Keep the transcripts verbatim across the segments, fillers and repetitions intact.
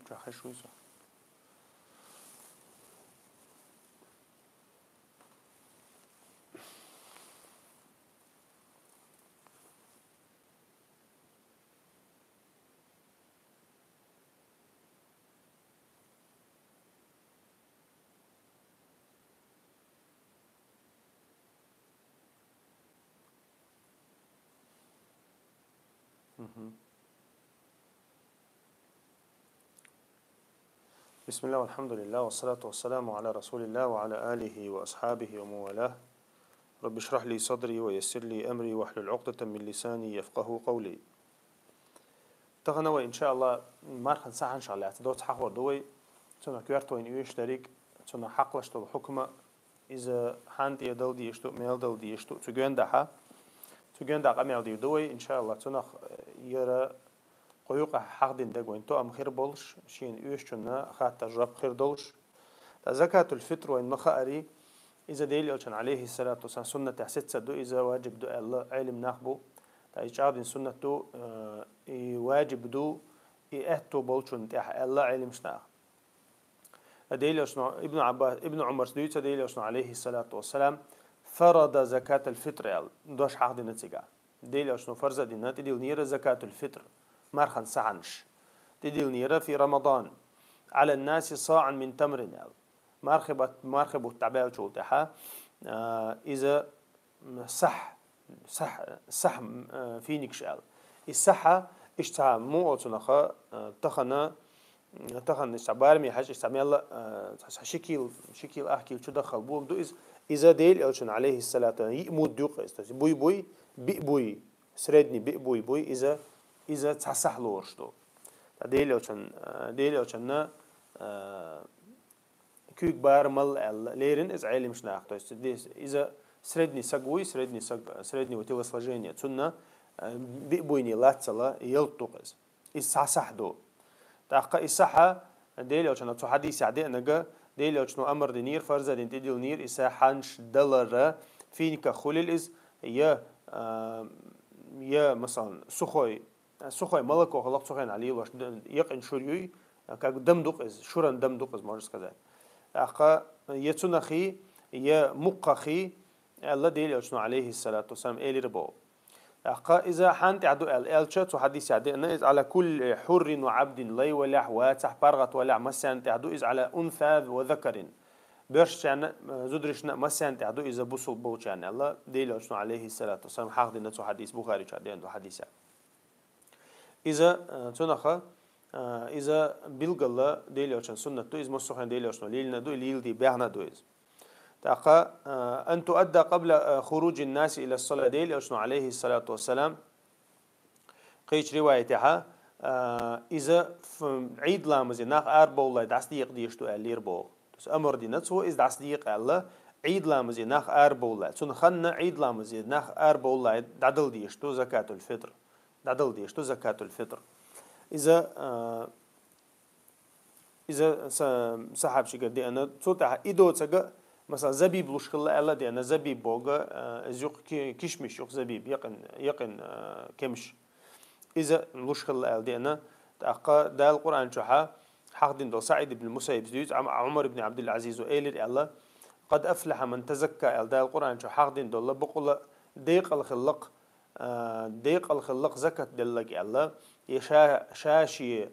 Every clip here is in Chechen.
Чохеш вуйса. بسم الله والحمد لله والصلاة والسلام على رسول الله وعلى آله وأصحابه ومن والاه. رب اشرح لي صدري ويسر لي أمري واحلل عقدة من لساني يفقهوا قولي. Тахан вай, иншааллахӀ, мархан сахьанашах лаьца доцца хьахор ду вай, цунах коьрта вайна оьшуш деррига, цунах хьакхалуш дола хьукма, иза хьан тӀе дала дезаш ду, мел дала дезаш ду, цу гондахьа. Цу гондахьа къамаьл дийр ду вай, иншааллахӀ, цунах, э, яра кхо юкъа хьахдина дег вайна тоам хир болуш, шена оьшучунна хаттар жоп хир долуш. Ткъа закатул-фитр вайна ма хаари, иза Делан Элчан, Ӏалайхи ссалату вассалам, суннатехь сеццар ду, иза ваджиб ду аьлла Ӏелим нах бу. Ткъа иза чӀагӀдина суннат ду, э, и ваджиб ду, и аьтто болчунна тӀехь аьлла Ӏелимаш наха. Делан Элчано, Ибн Ӏаббас, Ибн Ӏумарс дуьйцу, Делан Элчано, Ӏалайхи ссалату вассалам, фарада закатал-фитр аьлла, дош хьахдина цигахь. Делан Элчано фарз а дина, тӀедиллинера закатул-фитр, мархан сахьанаш. ТӀедиллинера фи Рамадан, Ӏалан-наси саӀан мин тамрин аьлла. Мархи бат-, мархи бутт дӀабаьллачул тӀаьхьа, а, иза сахь, сахь, сахь, э, финикаш аьлла. И сахьа, иштта цхьа муха оцунаха, э, тахана, тахана иштта бараме хьаьжча, иштта мелла, э, цхьа ши кил, ши кил, ах кил чу даххал бохам ду иза. Иза Делан Элчан, Ӏалайхи ссалату, йиъ муд ю-кх иза. То есть буй-буй, биъ буй, средний биъ буй-буй, иза, иза цхьа сахь лоруш ду. Ткъа Делан Элчан, э, Делан Элчанна, э, куьйга бара мала аьлла, лерина иза Ӏелимаш наха. То есть, дес-, иза средний саг вуй, средний саг, среднего телосложения. Цунна, э, биъ буйне лаццала ялта ду-кх иза. Иза цхьа сахь ду. ТӀаккха и сахьа Делан Элчано цу хьадисехь деанага, Делан Элчано амар динера, фарз а дина тӀедиллинера, и сахьанаш далара финиках хуьлийла иза, я, э, я, масалан, сухой, сухой молоко хилла-кх цу хенахь лелош, д-, якъина шура юй, как дам ду-кх иза, шуран дам ду-кх иза, можно сказать. ТӀаккха я цунах хи, я мукхах хи, аьлла Делан Элчано, Ӏалайхи ссалату вассалам, элира боху. ТӀаккха иза хьан тӀехь ду аьлла, аьлча, цу хьадисехь деана, иза Ӏала кулли хьуррин ва Ӏабдин, лай валехь, вацахь, паргӀат валехь, массарна тӀехь ду иза, Ӏала унса ва закарин. Боьршачарна, зударшна а, массарна тӀехь ду иза бусулба болчарна аьлла, Делан Элчано, Ӏалайхи ссалату вассалам, хьахдина цу хьадис, Бухаричохь деана ду хьадис. Иза, э, цунаха, э, иза билггала Делан Элчан суннат ду, иза массо а хенахь Делан Элчано лелийна ду, леладе баьхна ду иза. ТӀаккха, э, ан туадда къабла, э, хуруджин наси ила ссала, Делан Элчано, Ӏалайхи ссалату вассалам, кхечу риваятехьа, э, иза ф-, Ӏийд ламазе нах арабовлале дӀасадекъа дезаш ду аьллера боху. То есть амар дина цо иза дӀасадекъа аьлла, Ӏийд ламазе нах арабовлале. Цунна ханна Ӏийд ламазе нах арабовлале дӀадала дезаш ду закатул-фитр. ДӀадала дезаш ду закатул-фитр. Иза, а, иза са-, сахьабашкара деана, цул тӀаьхьа и доцург, масала, забиб луш хилла аьлла деана, забиб бохург, а, иза юкъ ки-, кишмиш юкъ забиб, якъин, якъин, а, кемаш. Иза луш хилла аьлла деана, тӀаккха Дала Къуръан чохьа хьахдина долу СаӀид ибн Мусаййиб дуьйцу, Ӏум-, Ӏумар ибн Ӏабдул-Ӏазизо элира аьлла, «Къад афлахьа ман тазакка», аьлла, Дала Къуръан чохь хьахдина долу, бакъала декъала хилла-кх, а, декъала хилла-кх закат делларг аьлла, я ша, ша шен,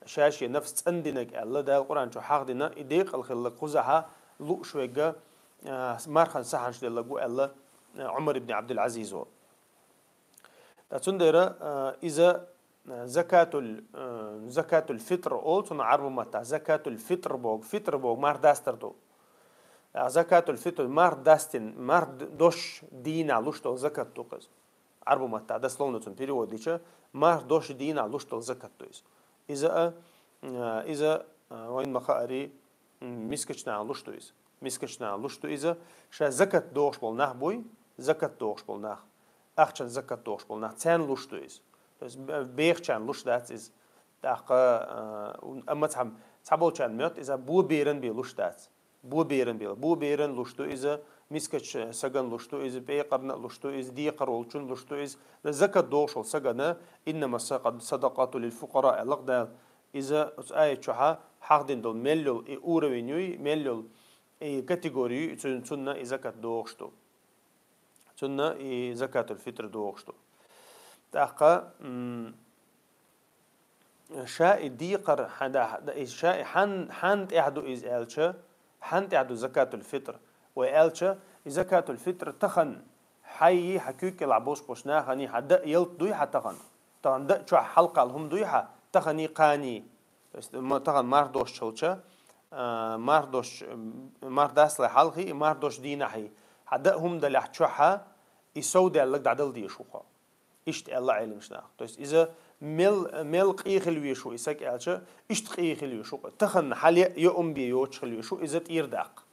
ша шен нафс цӀандинарг аьлла, Дала Къуръан чу хьахдина, и декъала хилла-кх кхузахьа лууш верг, а, мархан сахьанаш делларг ву аьлла, а, Ӏумар ибн Ӏабдул-Ӏазизо. Ткъа цундела, а, иза, а, закатул, а, закатул-фитр олу цунах Ӏарбу маттахь, закатул-фитр боху, фитр боху марх дастар ду. А, закатул-фитр марх дастина, марх д-, дош дийнахь луш долу закат ду-кх иза. Ӏарбу маттахь дословно цунна перевод дича, марх дош дийнахь луш долу закат ду иза. Иза, а, а, иза, а, вайн ма хаари, м, мискачу нахана луш ду иза. Мискачу нахана луш ду иза. Ша закат дохуш болу нах буй, закат дохуш болу нах. Ахчан закат дохуш болу нах, царна луш ду иза. То есть бе-, бехачарна луш дац иза. ТӀаккха, а, амма цхьа, цхьаболчарна моьтту иза бо беран бен луш дац. Бо беран бела. Бо беран луш ду иза, мискачу сагана луш ду иза, пекъарна а луш ду иза, декхар волчун луш ду иза. Закат дохуш волу сагана, «Иннама сака-, садакъату лил фукъара», аьлла-кх Дала. Иза оцу аят чохьа хьахдина долу мел йолу и уровень юй, мел йолу и категори юй, цун-, цунна и закат дохуш ду. Цунна и закатул-фитр дохуш ду. ТӀаккха, м, ша и декхар хьан да-, да-, и ша и хьан-, хьан тӀехь ду иза аьлча, хьан тӀехь ду закатул-фитр? Вай аьлча, и закатул-фитр тахана хьайи, хьан куьйга кӀелахь болуш болчу нахани, хьан дан ялта дуй хьан тахана? Тахана дан чохь хьалакхалла хӀума дуй хьан, тахани, кхани? То есть, ма-, тахана марх дошчу хилча, а, марх дошчу, м, марх дастале хьалхи, и марх дошчу дийнахьи, хьан дан хӀума далехь чохьа, и сов даьлларг дӀадала дезаш ву хьо. Иштта аьлла Ӏеламаш наха. То есть иза мел, мел къий хила везаш ву и саг аьлча, иштта къий хила везаш ву. Тахана хьале а йоам бен йоцуш хила везаш ву, иза тӀера даккха.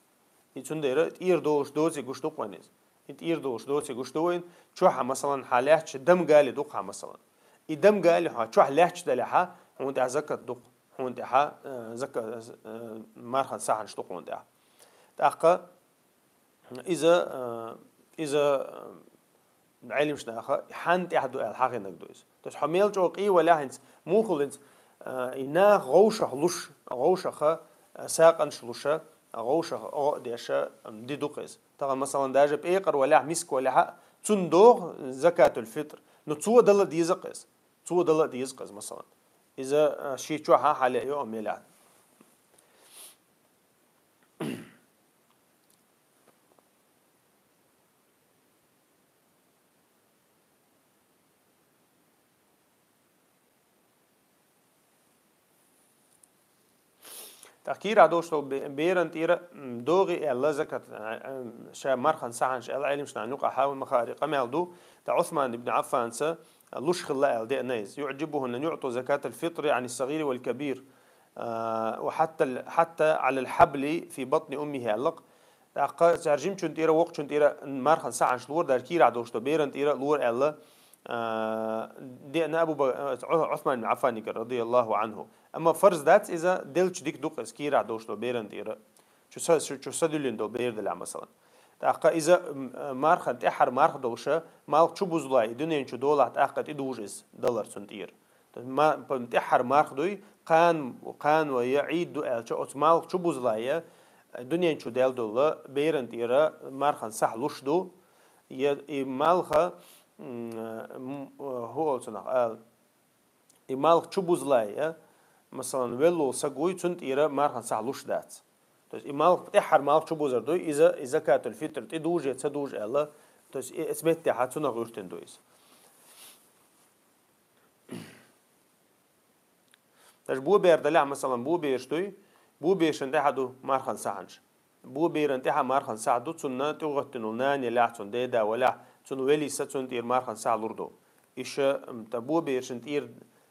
И цундела тӀера долуш доций гуш ду-кх вайн иза. И тӀера долуш доций гуш ду вайн, чохьа, масалан, хьан лаьтташ дам гали ду-кх хьан, масалан. И дам гали хьан чохь лаьтташ далехьа, хьуна тӀехь закат ду-кх, хьуна тӀехьа, э, зака-, э, мархан сахьанаш ду-кх хьуна тӀехь. ТӀаккха иза, э, иза, э, Ӏеламаш наха хьан тӀехь ду аьлла хьахийнарг ду иза. То есть хьо мел чӀогӀа къий валехь хӀинца, муха хул хӀинца, э, и наха гӀовшах луш, гӀовшаха, э, сакъанаш луша, гӀовшаха оха а деша, м, ди ду-кх иза. Тахана, масалан, даже пекъар валехь, миска валехьа, цунна догӀу закатул-фитр. Ну, цо дала а деза-кх иза. Цо дала а деза-кх иза, масалан. Иза, э, ши чохьа хьале а йоам елехь. ТӀаккха кийрахь долуш долу бе-, беран тӀера, м, догӀий аьлла закат, а, а, ша мархан сахьанаш аьлла Ӏеламаш наха юкъахь Хьафиз Махари къамел ду, ткъа Ӏусман ибн Ӏаффанца луш хилла аьлла деана иза. يعجبهم أن يعطوا زكاة الفطر عن الصغير والكبير، а, وحتى ال-، حتى على الحبل في بطن أمه аьлла-кх. ТӀаккха цара жимачун тӀера, вокхачун тӀера мархан сахьанаш лора, даже кийрахь долуш долу беран тӀера лора аьлла, а, деана Абу Ба-, а, Ӏу-, Ӏусман ибн Ӏаффанигара, радияллаху Ӏанху. Амма фарз дац иза, делча дика ду-кх иза кийрахь долуш долу беран тӀера. Чу са-, чу, чу са дуьллина долу бер делахь, масалан. ТӀаккха иза, м, а, мархан, тӀаьххьара марха долуша, малх чу бузлай, и дуьнен чу долахь, тӀаккха тӀедужу иза далар цунна тӀера. Ма-, п-, тӀаьххьара марха дуй, кхана, кхана вай я Ӏийд ду аьлча, оцу малх чу бузлай, дуьнен чу даьлла долу беран тӀера мархан сахь луш ду, я и малха, м, м, хӀу олу цунах ала, и малх чу бузлай, масалан, велла волу саг вуй, цунна тӀера мархан сахь луш дац. То есть и малх, тӀаьххьара малх чу бузар дуй, иза, и закатул-фитр тӀедужу я ца дужу аьлла, то есть и, эца меттехьа цунах гӀуьртина ду иза. Даже бо бер далехь, масалан, бо бераш дуй, бо берашан тӀехьа ду мархан сахьанаш. Бо беран тӀехьа мархан сахь ду, цунна тӀегӀоьттина волу нана елахь, цунна деда валахь, цунна велиса, цунна тӀера мархан сахь лур ду. Иша, м, та бо берашан тӀера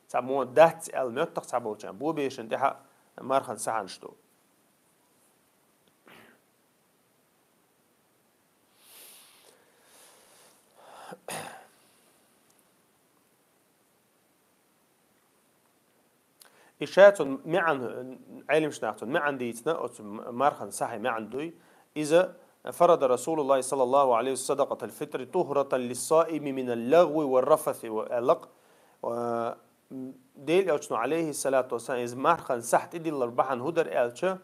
цхьа мо дац аьлла моьттах цхьаболчарна, бо берашан тӀехьа мархан сахьанаш ду. И ша цун маьӀан, Ӏеламаш наха цун маьӀан дийцина, оцу мархан сахьи маьӀан дуй. Иза: فرض رسول الله صلى الله عليه وسلم صدقة الفطر طهرة للصائم من اللغو والرفث, ва аьлла-кх, ва Делан Элчано, алейхиссалату вассалам, иза мархан сахь тӀедиллар бахьана хӀу дара аьлча,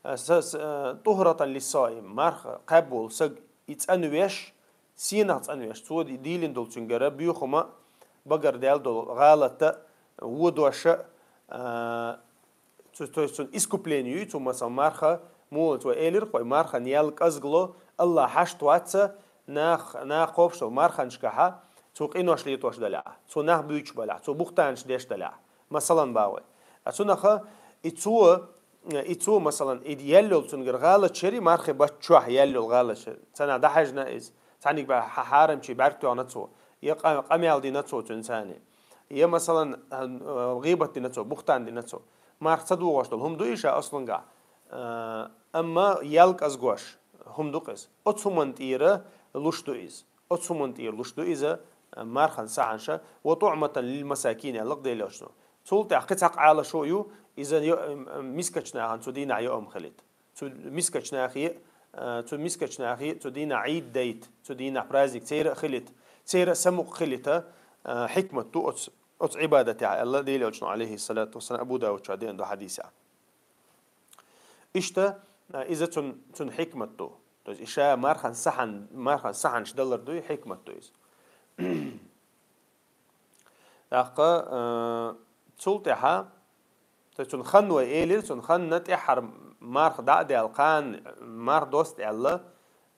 а, са-, са-, а, طهرة للصائم, марха кхаьбна волу саг и цӀанвеш, сенах цӀанвеш, цо ди-, дийлина долу цуьнгара боьхама, багара даьлла долу гӀалата, водоша, а, цу, то есть цунна искупление юй, цу, масалан, марха, муха цо элира, кхой мархан ял кӀазгало, Аллах хьашт вац, нах, нах кхобуш долу марханчкахьа, цо къинош летош далехь, цо нах буьйцуш балехь, цо бухтанаш деш далехь, масалан, бахой. А цунаха, и цо, и цо, масалан, и ял йолу цуьнгара гӀалат шери мархи бац чохь ял йолу гӀалат шери. Царна дӀахьаьжна иза. Царниг бахьа хьа-, хьарамчий бӀаьрг тоьхна цо. Я къа-, къамел дина цо цуьнан царни. Я, масалан, а, гӀийбат дина цо, бухтан дина цо. Марх ца догӀуш долу хӀума ду иша аслангахь. А, амма ял кӀазгош хӀума ду-кх иза. Оцу хӀуманна тӀера луш ду иза. Оцу хӀуманна тӀера луш ду иза, а, мархан сахьанаш, وطعمة للمساكين аьлла-кх Делан Элчано. Цул тӀаьхьа кхин цхьа къала шо ю, иза йо-, м, м, мискачу нахана цу дийнахь йоам хилийта. Цу мискачу нахе, а, цу мискачу нахе цу дийнахь Ӏийд дайта, цу дийнахь праздник церан а хилийта, церан а самукъа хилийта, а, хьикмат ду оцу. Оцу Ӏибадатехь аьлла Делан Элчано, алейхиссалату вассалам, Абу Давуд чохь деана ду хьадисехь. Иштта, а, иза цун, цун хьикмат ду. То есть, иша мархан сахьан, мархан сахьанаш далар ду, и хьикмат ду иза. ТӀаккха, а, цул тӀаьхьа, то есть, цун хан вай элира, цун ханна тӀаьххьара марха дӀа а даьлла, кхана марха доста аьлла,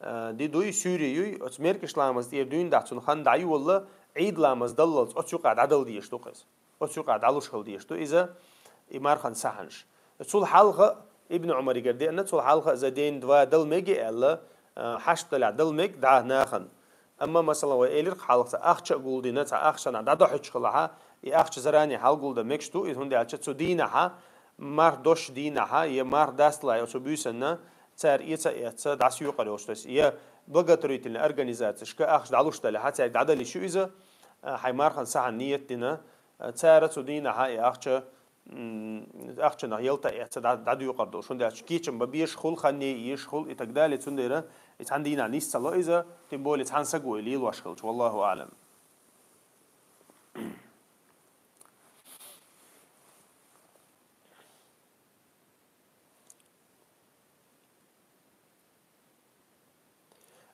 а, ди дуй, суьйре юй, оцу меркаш ламаз тӀера дуьйна дахь цун хан дӀайолла, Ӏийд ламаз даллалц оцу юкъа дӀадала дезаш ду-кх иза. Оцу юкъа дӀалуш хила дезаш ду иза, и мархан сахьанаш. Цул хьалха Ибн Умаригара деана, цул хьалха иза день-два дала мега аьлла, а, хьашт далахь дала мега дӀа нахана. Амма, масала, вай элира хьалха цхьа ахча а гулдина, цхьа ахча нах дӀадохьуьйтуш хилахьа, и ахча заране хьалгулдан мегаш ду, и хӀунда аьлча цу дийнахьа, марх дош дийнахьа, я марх дасталахь, я цу буьйсанна, цара эца а эцна, дӀасоькъур йолуш, то есть, я благотворительная организацияшка ахча дӀалуш далахьа, цаьрга дӀадала йиш ю иза, а, хьайн мархан сахьан ниет дина, а, цара цу дийнахьа и ахча, м, ахчанах ялта а эцна дӀа-, дӀадоькъур долуш. ХӀунда аьлча кечам бан безаш хуьлу, хан еш хуьлу и так далее. Цундела и цхьана дийнахь нис ца ло иза, тем более цхьана саго и лелош хилча. Валлаху аълам.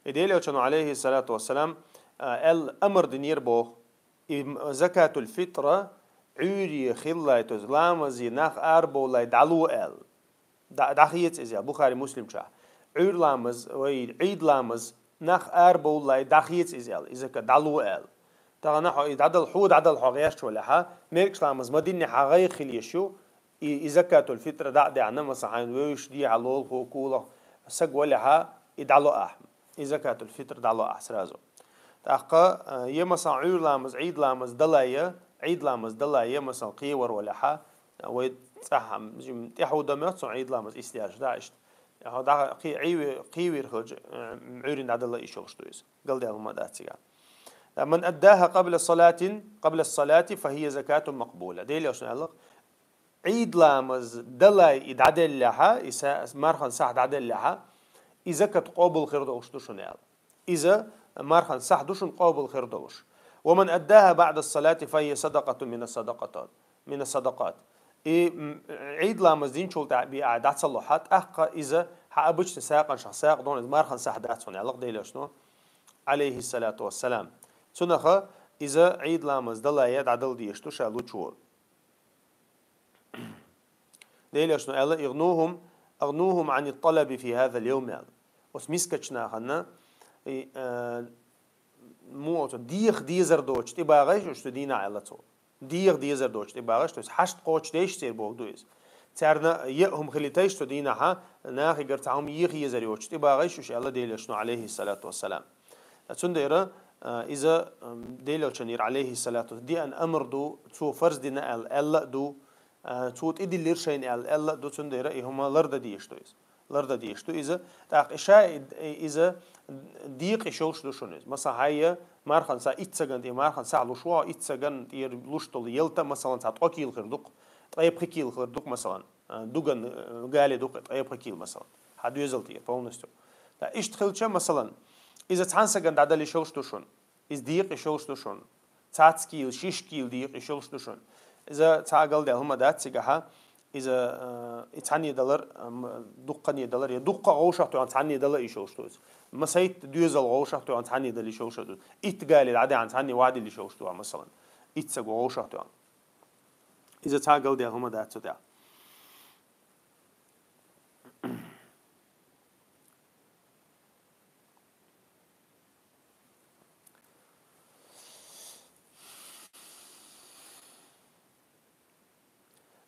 И Делан Элчано, алейхиссалату вассалам, а, аьлла, амр динера боху, и м-, закатуль-фитра Ӏуьйре хиллай, то есть ламазе нах арабовлай дӀало аьлла. ДӀа-, дӀахеца иза, Бухари, Муслим чохь. Ӏуьйр ламаз, вай, Ӏийд ламаз, нах арабовлай дӀахеца иза аьлла, и закат дӀало аьлла. Тахана хьо и дӀадала, хьо дӀадала хьо гӀерташ валахьа, меркаш ламаз ма динне хьан гӀайгӀа хила еш ю, и, и закатуль-фитра дӀа а даьхьна, масала, хьайна вевзаш дехьа лолахо, кулах, саг валахьа, и дӀало ахь. И закатуль-фитр дӀало ахь сразу. ТӀаккха, а, я, масала, Ӏуьйр ламаз, Ӏийд ламаз далай, Ӏийд ламаз далай, масала, кхевар валахьа, вай цӀахь, м, тӀаьхьа дан моьтту цунна Ӏийд ламаз исдеш, да, иштта. Хьо дӀа-, кхе-, Ӏийве-, кхийвийр хилча, э, Ӏуьйрина дӀадала йиш йолуш ду иза. Галдаьлла хӀума дац цигахь. Ткъа, «Ман аддаха къабла салатин, къабла салати, фахия закатун макъбула». Делан Элчано аьлла, Ӏийд ламаз далай и дӀаделлехьа, и са-, мархан сахь дӀаделлехьа, и закат къобал хир долуш ду шуна аьлла. Иза мархан сахь ду шуна къобал хир долуш. «Ва ман аддаха баъда салати, фахия садакъатун мина садакъатат». Мина садакъат. И, м, Ӏийд ламаз динчул тӀаьхьа бен ахь дӀа ца лохьа, тӀаккха иза хьан обычный сагӀанашах сагӀа ду хьуна, иза мархан сахь дац хьуна аьлла Делан Элчано, алейхиссалату вассалам. Цунаха иза Ӏийд ламаз далай дӀадала дезаш ду ша лучо. Делан Элчано аьлла, «Игнухум, игнухум ани талаби фи хазал йовм», аьлла. Оцу мискачу нахана, и, а, муха оцу деха дезар доцуш тӀебагӀайша уьш цу дийнахь аьлла цо. Деха дезар доцуш тӀебагӀайша, то есть хьашт кхочушдеш церан бохург ду иза. Царна яа хӀума хилийтайша цу дийнахьа, нахигара цхьа хӀума еха езар йоцуш тӀебагӀайша уьш аьлла Делан Элчано, алейхиссалату вассалам. Цундела, а, иза, ам, Делан Элчанера, алейхиссалату, деана амр ду, цо фарз дина аьлла, аьлла а ду, а, цо тӀедиллира шайна аьлла, аьлла а ду, цундела и хӀума лардан дезаш ду иза. Лардан дезаш ду иза. ТӀаккха и ша и, и, иза декъа йиш йолуш ду шуна иза. Масала, хьайя мархан сахь итт сагана тӀе, мархан сахь луш ву хьо, итт сагана тӀера луш долу ялта, масалан, цхьа ткъо кийла хир ду-кх, ткъе пхи кийла хир ду-кх, масалан. А, дуган, а, гали ду-кх ткъе пхи кийла, масалан. Хьан доьзал тӀера полностью. Ткъа иштта хилча, масалан, иза цхьана сагана дӀадала йиш йолуш ду шуна. Иза декъа йиш йолуш ду шуна. Цхьацца кийла, шиш кийла декъа йиш йолуш ду шуна. Иза цхьа а галдаьлла хӀума дац цигахьа. Иза, а, и цхьанне далар, а, м, дуккхане далар, я дуккха а вовшах тоьхна цхьанне дала йиш йолуш ду иза. Масайтта доьзал вовшах тоьхна цхьанне дала йиш йолуш ду. Итт гали дӀадаьхьна цхьанне вадила йиш йолуш ду, масалан. Итт саг вовшах тоьхна. Иза цхьа а галдаьлла хӀума дац цу тӀехь.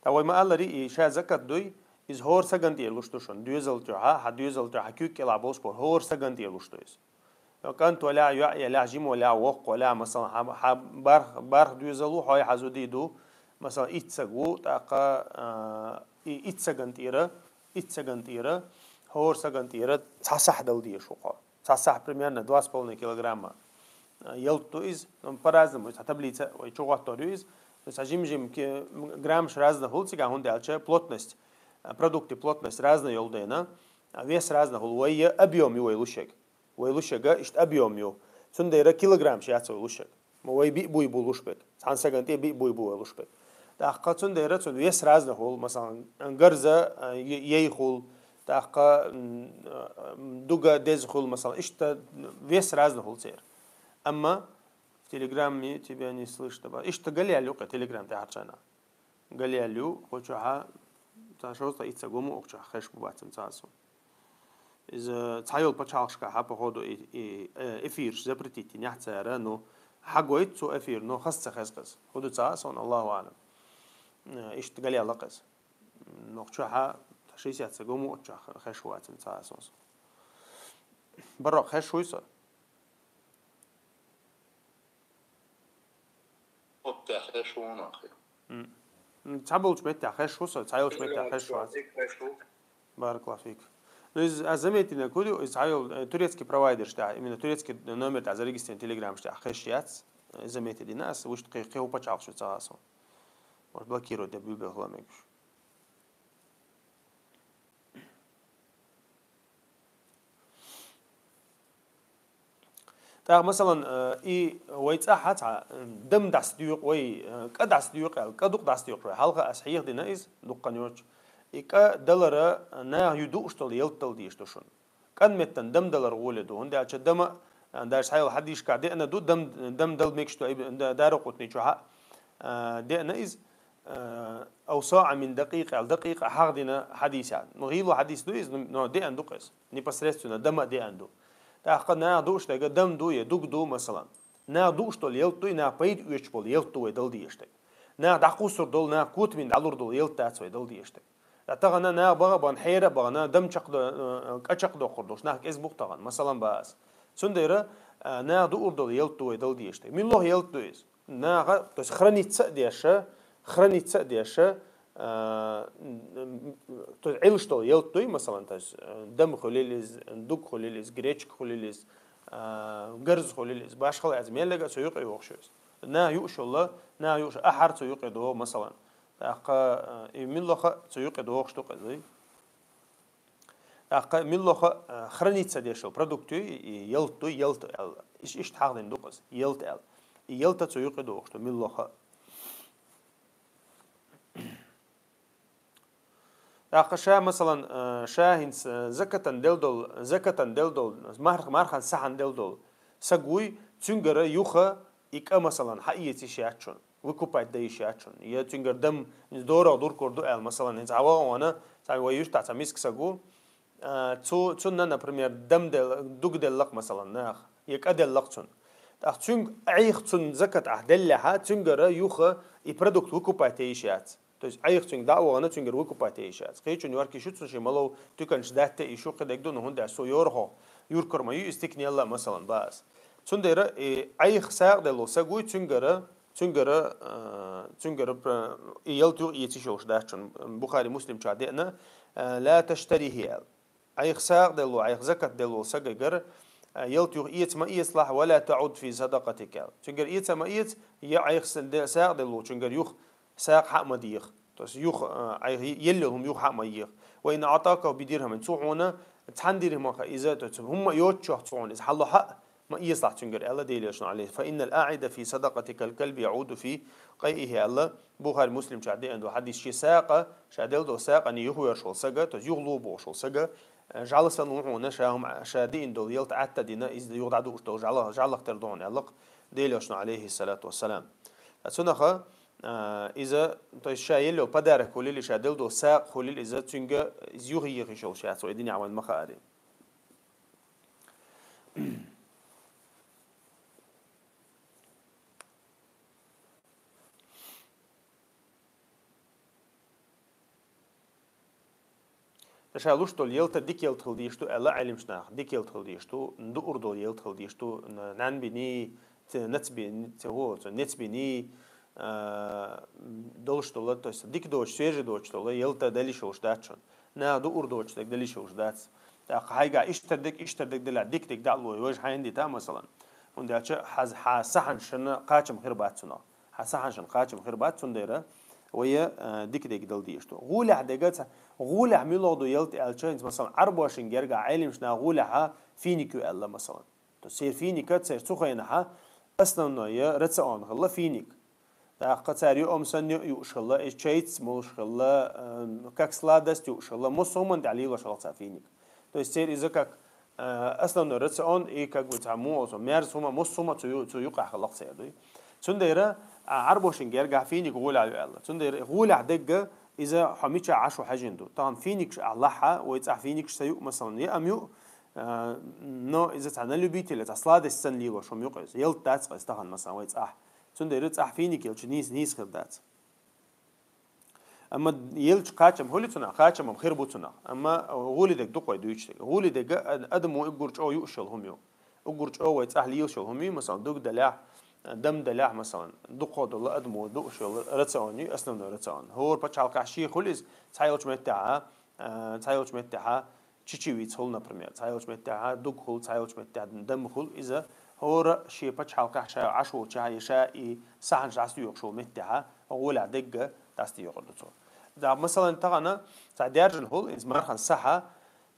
Ткъа вай ма-аллара, и ша закат дуй, иза хӀора сагана тӀера луш ду шуна. Доьзал чохьа, хьан доьзал чохьа куьг кӀелахь болуш боху, хӀора сагана тӀера луш ду иза. КӀант валахь, йоӀ ялахь, жима валахь, воккха валахь, масалан, хьан, хьан барх, барх доьзал ву, хьой хьан зуда ду, масалан, итт саг ву, тӀаккха, а, и итт сагана тӀера, итт сагана тӀера, хӀора сагана тӀера цхьа сахь дала дезаш ву хьо. Цхьа сахь примерно два с половиной килограмма, а, ялта ду иза. Ну, по-разному, цхьа таблица вай чу гӀоттор ю иза. Цхьа жим-жим ки-, граммаш разный хуьлу цигахь, хӀунда аьлча плотность, а, продукты плотность разный йолу дела, а, вес разный хуьлу. Вай я объём ю вай луш ерг. Вай луш ерг иштта объём ю. Цундела килограммаш яц вай луш ерг. Ма вай биъ буй бу луш берг. Цхьан саган тӀе биъ буй бу вай луш бе. ТӀаккха цундера цун вес разный хул, масалан, гарза, а, е-, ей хул, тӀаккха, м, а, дуга деза хул, масалан, иштта вес разный хул церан. Амма в Телеграме тебя не слышно, ба. Иштта галъял юкъе Телеграм тӀе хьарчана. Галъял ю, кхо чухьа, цхьа шовзткъа иццаг гому укх чухьа хеш бу бацам цхьа су. Иза цхьайолу пачхьалкхашкахьа, походу, и, и, э, эфирш запретить йинехь цара, ну, хьагойту цу эфир, но хаза ца хеза кхеза. ХӀу ду ца а сон, Аллаху а'лам. Э, иштта галъяла кхеза. Ну, чухьа шестьдесят ца гому оцчохь хеш вацам ца а сон. Баррокх хеш вуй со? Оттехь хеш ву нах. М. М, цхьаболчу меттехь хеш ву со, цхьайолчу меттехь хеш вац. Баракаллаху фик. Ну, иза аз заметина куду, иза цхьайол, э, турецкий провайдерш тӀехь, именно турецкий номер тӀехь зарегистрирован телеграмаш тӀехь хеш яц. Э, заметина ас, вуш кхи-, кхин хӀу пачхьалкх шу ца а сон. Может, блокировать де билбелхала мегаш. ТӀаккха, масалан, э, и вай цӀахь а цхьа, э, дам дӀасадоькъу вай, э, кӀа дӀасадоькъу аьлла, кӀа дукха дӀасадоькъуш вай. Хьалха ас хьеха дина иза, дуккха йоцуш. И кӀа далара, э, наха ю дууш долу ялта дала дезаш ду шуна. КӀан меттан дам далар гӀоле ду. ХӀунда аьлча дама, а, даже цхьайолу хьадисашкахь деана ду, дам, дам дала мегаш ду, иб-, да-, Даракъутни чохьа, а, деана иза, а, «أو صاعا من دقيق» аьлла, дакъикъа хьахдина хьадисехь. Ну, гӀийла хьадис ду иза, но деана ду кхеза. Непосредственно дама а деана ду. ТӀаккха наха дууш дерг дам ду я дуг ду, масалан. Наха дууш долу ялта дуй, наха пайда оьцуш болу ялта ду вай дала дезаш дерг. Наха дӀакхуссур долу, наха котамийн дӀалур долу ялта дац вай дала дезаш дерг. Ткъа тахана наха бага а бахана, хьера а бахана, дам чекхдо-, э, кӀа чекхдоккхур долуш, нах кӀезиг бу-кх тахана, масалан, ба ас. Цундела, э, наха дуур долу ялта ду вай дала дезаш дерг. Муьлха ялта ду иза? Наха, то есть храниться а деш, храниться а деш, э, м, м, то есть Ӏилуш долу ялта дуй, масалан, то есть, э, дам хуьлийла иза, дуг хуьлийла иза, гречка хуьлийла иза, э, гарза хуьлийла иза, башхала а иза, мел дерг а цу юкъе йогӀуш ю иза. Наха юуш йолу, наха юуш ахьар цу юкъе догӀу, масалан. ТӀаккха, э, и муьлха а цу юкъе догӀуш ду кхеза. ТӀаккха муьлха а, э, храниться деш йолу продукт ю, и ялта ду, ялта аьлла. Иш-, иштта хьахдина ду кхеза, ялта аьлла. И ялта цу юкъе догӀуш ду муьлха а. ТӀаккха ша, масалан, э, ша хӀинца, э, закатан дел долу, закатан дел долу, марх-, мархан сахьан дел долу саг вуй, цуьнгара юха и кӀа, масалан, хьаэца йиш яц шуна, выкупать дан йиш яц шуна. Я цуьнгара дам, хӀинца дорагӀа дуркур ду аьлла, масалан, хӀинца хьан вахана, цхьа вай юьртахь цхьа миска саг ву, а, цу-, цунна, например, дам дел-, дуг делла-кх, масалан, наха, я кӀа делла-кх цунна. ТӀаккха цуьнга Ӏайха цунна закат ахь деллехьа, цуьнгара юха и продукт выкупать ян йиш яц. То есть Ӏайха цуьнга дӀа а вахана, цуьнгара выкупать ян йиш яц. Кхечунна йорки шу цу ши малов туьканаш даьтта и шу кхидерг ду, ну, хӀунда аьлча со йорахо, юркар ма ю, и стикнелла а, масалан, ба ас. Цундела и Ӏайха сагӀа делла саг вуй, цуьнгара, цуьнгара, а, цуьнгара, а, и ялта юха эца йиш йолуш дац шуна. Бухари, Муслим чохь деана, а, «لا تشتريه» аьлла. Ӏайха сагӀа делла, Ӏайха закат делла сагагара, а, ялта юха эца ма эцалахь, «ولا تعد في صدقتك» аьлла. Цуьнгара эца ма эца, я Ӏайха са-, де-, сагӀа делла, цуьнгара юха сагӀа хьа а ма деха. То есть юха, а, Ӏайха елла йолу хӀума юха хьа а ма еха. «وإن أعطاكه بدرهم», цо хьуна цхьана дирхӀамах иза, то есть хӀумма а йоцучохь цо хьуна иза хьалло хьа а, ма эцалахь цуьнгара аьлла Делан Элчано, عليه: «فإن العائد في صدقتك كالكلب يعود في قيئه» аьлла, Бухари, Муслим чохь деана ду хьадис, шен сагӀа, ша делла долу сагӀане юхавоьрзуш волу сага, то есть юхало бохуш волу сага, э, жӀаьла санна ву хьуна, ша хӀума, ша деана долу ялта Ӏатта а дина, иза юха дӀадууш долу жӀаьла, жӀаьлах тера ду хьуна аьлла-кх Делан Элчано, عليه الصلاة والسلام. Цунаха, а, иза, то есть ша елла йолу подарок хуьлийла, ша делла долу сагӀа хуьлийла иза, цуьнга иза юха еха йиш йолуш яц вай динехь вайна ма хаари. Ткъа ша луш долу ялта дика ялта хила дезаш ду аьлла Ӏеламнаха, дика ялта хила дезаш ду, дуур долу ялта хила дезаш ду, н-, нанбиний, ц-, нацби-, ц-, хӀу, ц-, нецбиний, а, долуш долу, то есть дика доцуш, свежий доцуш долу ялта дала йиш йолуш дац шуна. Наха дуур доцуш дерг дала йиш йолуш дац. ТӀаккха хьайгахь иштта дерг, иштта дерг делахь, дика дерг дӀа а лой, важа хьайна дита, масалан. ХӀунда аьлча хьа-, хьан сахьанашна кхачам хир бац цунах. Хьан сахьанашна кхачам хир бац, цундела вай, а, дика дерг дала дезаш ду. ГӀолехь дерг ца-, гӀолехь муьлха ду ялта аьлча, хӀинца, масалан, Ӏарбошна гергахь Ӏеламнаха гӀолехьа финик ю аьлла, масалан. То есть церан финика, церан цу хенахьа основной рацион хилла финик. ТӀаккха цара юъам санна юъ юуш хилла, из чайца молуш хилла, э, как сладость юуш хилла, массо а хӀуманна тӀехь лелош хилла цара финик. То есть церан иза как, э, основной рацион и как бы цхьа муо со, мерза хӀума, массо а хӀума цу ю-, цу юкъахь хилла церан дуй. Цундела, а, Ӏарбошин гергахь финик гӀолехь ю аьлла. Цундела гӀолехь дегга иза хьо мича Ӏаш ву хьажин ду. Тахана финикаш а лахьа, вай цӀахь финикаш ца юъ, масалан, я ам юъ, э, но иза цхьа на любителя, цхьа сладость санна лелош хӀума юкъа иза. Ялта дац-кх иза тахана, масалан, вай цӀахь. Цундела цӀахь финик елча нийса, нийса хир дац. Амма елча кхачам хуьлу цунах, кхачам-м хир бу цунах. Амма гӀоли дег ду-кх вай дуьйцуш дерг. ГӀоли дег а-, адамо уггар чӀогӀа юуш йолу хӀума ю. Уггар чӀогӀа вай цӀахь лелаш йолу хӀума ю, масалан, дуг далехь, дам далехь, масалан, дукхо долу адамо дуъуш йолу рацион ю, основной рацион. ХӀора пачхьалкхехь шен хуьлу иза, цхьайолчу меттехь а, а, цхьайолчу меттехь а, чечевица хуьлу, например, цхьайолчу меттехь а дуг хуьлу, цхьайолчу меттехь дам хуьлу, иза хӀора шен пачхьалкхехь ша Ӏаш волчохь я ша и сахьанаш дӀасадоькъуш волу меттехь а гӀолехь дегга дӀасадоькъур ду цо. Да, масалан, тахана цхьа даьржина хуьлу, иза мархан сахьа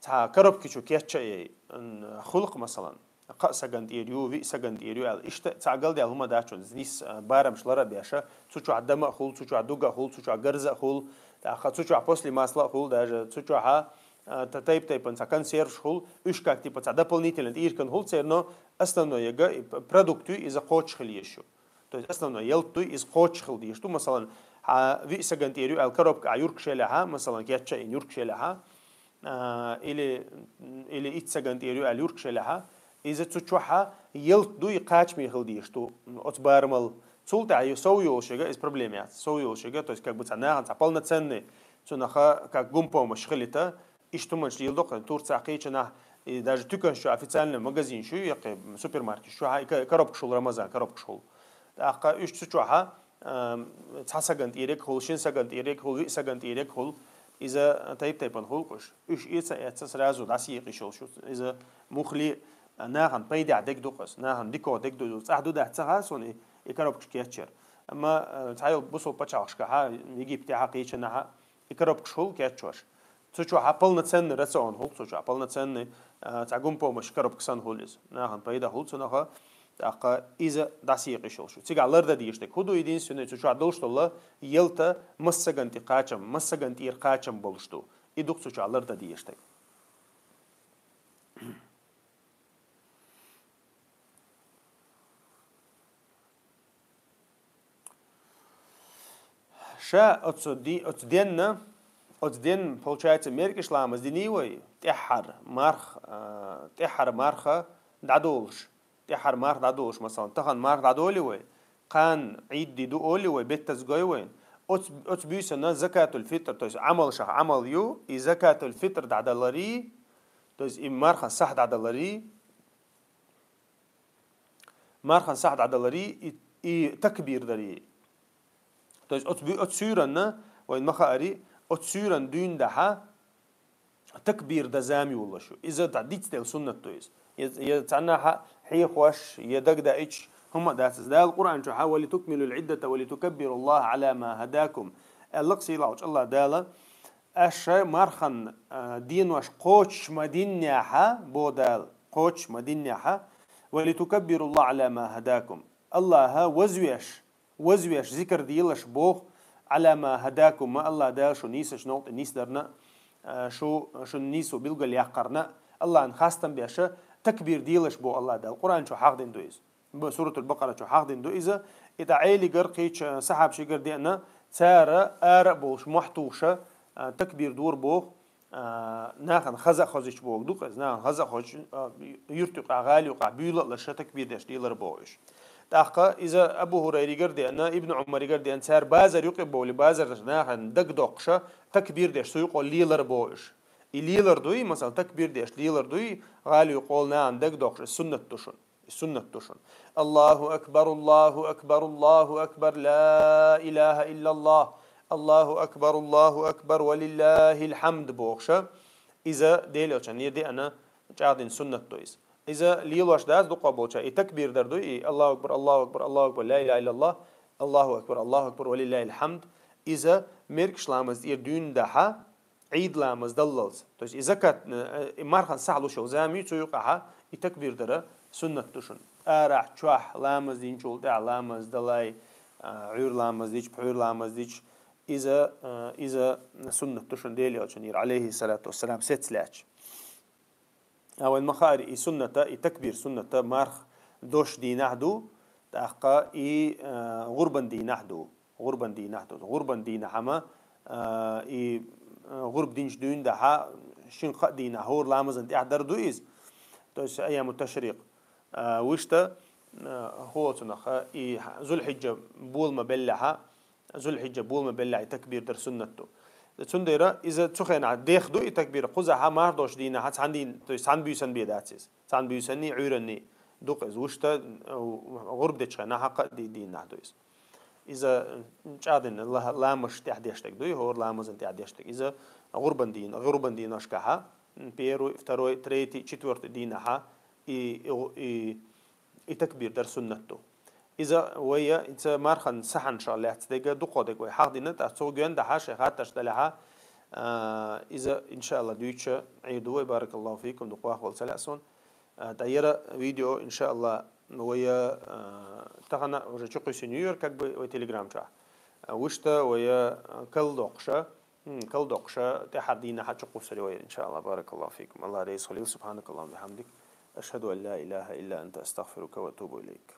цхьа коробки чу кечъян хуьлу-кх, масалан, кхаа сагана тӀера ю, виъ сагана тӀера ю аьлла. Иштта цхьа галдаьлла хӀума дац шуна, нийса, а, барамаш лар а беш, цу чохь дама а хуьлу, цу чохь дуга а хуьлу, цу чохь гарза а хуьлу, тӀаккха цу чохь после масла а хуьлу, даже цу чохь а, а, та-, тайп-тайпана цхьа консерваш хуьлу, уьш как типа цхьа дополнительно тӀиркан хуьлу церан, но основной яга и п-, продукт ю, иза кхочуш хила езаш ю. То есть основной ялта дуй, иза кхочуш хила дезаш ду. Масалан, хьан виъ сагана тӀера ю аьлла коробка а юркаш елехь а, масалан, кечъян юркаш елехь а, а, или, или итт сагана тӀера ю аьлла юркаш елехь а, иза цу чохь а ялта дуй, кхачаме хила дезаш ду оцу барамал. Цул тӀаьхьа ю-, сов йолуш яга иза проблема яц. Сов йолуш яга, то есть как бы цхьа нахана цхьа полноценный, цунах а как гумпомощь хилийта, иштта хӀуманаш леладо-кх Турцехь, кхечанхьа, и даже туьканаш чу, официальный магазинаш ю, я кхе супермаркеташ чу, хьан и ка-, коробкаш хуьлу, Рамазан коробкаш хуьлу. ТӀаккха уьш цу чохь а, ам, цхьа сагана тӀера яга хуьлу, шина сагана тӀера яга хуьлу, виъ сагана тӀера яга хуьлу, иза тайп-тайпана хуьлу-кх уьш. Уьш эца а эцна сразу дӀасаекъаш йолуш ю, иза муххале а нахана пайдехь дерг ду-кх иза, нахана дикох дерг ду, цӀахь ду дац ца хаьа суна и, и коробкаш кечъяр. Амма, а, цхьайолу бусалба пачхьалкхашкахь а, Египетехь а, кхечанхьа а, и коробкаш хуьлу кечъян. Цу чохь а полноценный рацион хуьлу, цу чохь а полноценный, а, цхьа гумпомощь коробка санна хуьлу иза. Нахана пайда хуьлу цунах а, тӀаккха иза дӀасаекъаш йолуш ю. Цигахь лардан дезаш дерг хӀун ду, единственный, цу чохь долуш долу ялта массагана тӀе кхачам, массагана тӀера кхачам болуш ду. И ду-кх цу чохь лардан дезаш дерг. Ша оцу ди-, оцу денна, оцу денна, получается, меркӀаш ламаз динний вай, тӀаьххьара марх, а, тӀаьххьара марха дӀадолуш, тӀаьххьара марха дӀадолуш, масалан, тахана марха дӀадолий вай, кхана Ӏид ди ду олий вай, беттаза гой вайна. Оцу, оцу буьйсанна закатуль-фитр, то есть Ӏамалшах Ӏамал ю, и закатуль-фитр дӀадаларий, то есть и мархан сахь дӀадаларий, мархан сахь дӀадаларий, и, и такбир дарий. То есть оцу буь-, оцу суьйранна, вайн ма хаари, оцу суьйранна дуьйна дахьа, такбир дан зама йолуш ю. Иза дӀа дицделла суннат ду иза. Я, я цхьаннахьа хьехош, я дагадаийча хӀума а дац иза. Дала Къуръан чохь а: «Ва литукмилул Ӏиддата ва литукаббируллаха Ӏала ма хадакум», аьлла-кх сийлахьчу Аллах Дала. Аша мархан, а, денош кхочуш ма диннехьа, бо Дала, кхочуш ма диннехьа, «ва литукаббируллаха Ӏала ма хадакум». Аллаха вазвеш, вазвеш зикр делаш боху, «Ӏала ма хадакум», ма Аллах Дала шу нийсачу новкъа тӀе нисдарна, а, шу, шун нийсо билгалъяккхарна, Аллахна хастам беша, такбир делаш боху Аллах Дала. Къуръан чу хьахдина ду иза. Б-, Суратул Бакъара чу хьахдина ду иза. И тӀа Ӏелигара кхечу сахьабашигара деана, цара ара а болуш, мохь тухуша, а, такбир дора боху, а, нахана хаза а хозуьйтуш боху ду-кх иза, нахана хаза а хозуьйтуш, а, юьрту юкъахь, гӀала юкъахь буьйла а лаша такбир деш лелара боху уьш. ТӀаккха иза Абу ХӀурайригара деана, Ибн Ӏумаригара деана, цара базар юкъе бовлий, базар нахана дагадоккхуша, такбир деш цу юкъа лелара боху уьш. И лелар дуй, масала, такбир деш лелар дуй, гӀала юкъа нахана дагадоккхуш, иза суннат ду шуна. Суннат ду шуна. Аллаху акбар, Аллаху акбар, Аллаху акбар, ла илаха иллаллах, Аллаху акбар, Аллаху акбар, ва лиллахил хьамд бохуша. Иза Делан Элчанера деана чӀагӀдина суннат ду иза. Иза лелош дац дукха болча. И такбир дар ду, и Аллаху акбар, Аллаху акбар, Аллаху акбар, ла илаха иллаллах, Аллаху акбар, Аллаху акбар, ва лиллахил хьамд. Иза меркаш ламаз тӀера дуьйна дахьа, Ӏид ламаз даллалц. То есть и закат, э, и мархан сахь луш йолу зама ю, цу юкъахьа и такбир дара суннат ду шуна. Арахь, чохь, ламаз динчул тӀаьхьа, ламаз далай, а, Ӏуьйра ламаз дича, пхьуьйра ламаз дича, иза, а, иза суннат ду шуна Дела Элчанера, алейхи салату вассалам, сецлаьча. А вайн ма хаара, и сунната, и такбир сунната марха дош дийнахь ду, тӀаккха и, а, гӀурбан дийнахь ду. ГӀурбан дийнахь ду. ГӀурбан дийнахь хӀама, а, и, а, гӀурба динчу дуьйна дахьа, шин кхаа дийнахь, хӀора ламазан тӀехь дар ду иза. То есть, айяму ташрикъ. А, вуьшта, а, хӀоцунах, а, и Зулхьиджа болма беллехьа, Зулхьиджа болма беллехь и такбир дар суннат ду. Цундела иза цу хенахь дех ду и такбир, кхузахьа марха дош дийнахьа цхьан дийна, то есть цхьан буьйсан бен дац иза. Цхьан буьйсанний, Ӏуьйранний ду-кх иза. Вуьшта, а, гӀурба дечу хенахь хьакха а ди-, дийнахь ду иза. Иза чӀагӀдина ла-, ламазаш тӀехь деш дерг дуй, хӀора ламазан тӀехь деш дерг. Иза гӀурбан дийна, гӀурбан дийнашкахьа, первый, второй, третий, четвёртый дийнахьа, и, и, и, и такбир дар суннат ду. Иза вайя, иза мархан сахьанашах лаьцна дерг, дукхо дерг вай хьахдина, тӀаккха цо гоьн дахьа, шайн хаттарш далехьа, а, иза, иншаалла, дуьйцуш Ӏийр ду вай, баракаллаху фикум, дукха вахавала ца лаьа суна. А, тӀаккха яра видео, иншаалла, вайя, а, тахана уже чукхуьссина ю яра, как бы, вай Telegram чохь. А, вуьшта вайя, а, калдоккхуша, м, калдоккхуша, тӀаьхьара дийнахьа чукхуссур ю вай, иншаалла. Баракаллаху фикум. Аллах реза хуьлийла. Субханакаллахумма ва бихамдик. Ашхаду ан ла илаха илла анта, астагфирука ва атубу илайк.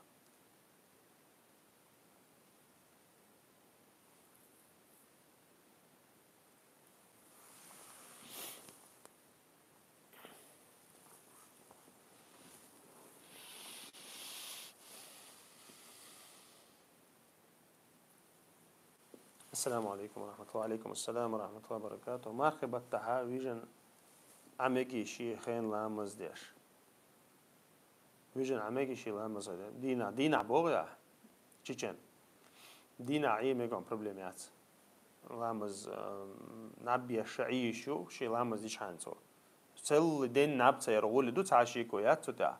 Ассаламу алейкум ва рахматуллахи. Ва алейкум ассалам ва рахматуллахи ва баракатух. Мархи баттахьа вижина Ӏамеги ши хен ламаз деш. Вижина Ӏамеги ши ламаз деш. Дийнахь, дийнахь боху ахь? Чечен. Дийнахь Ӏе мегон проблема яц. Ламаз, а, наб еш ша Ӏийш ю, ши ламаз дичхьана цо. Целли ден наб ца яр гӀули ду, цхьа шеко яц цу тӀехь.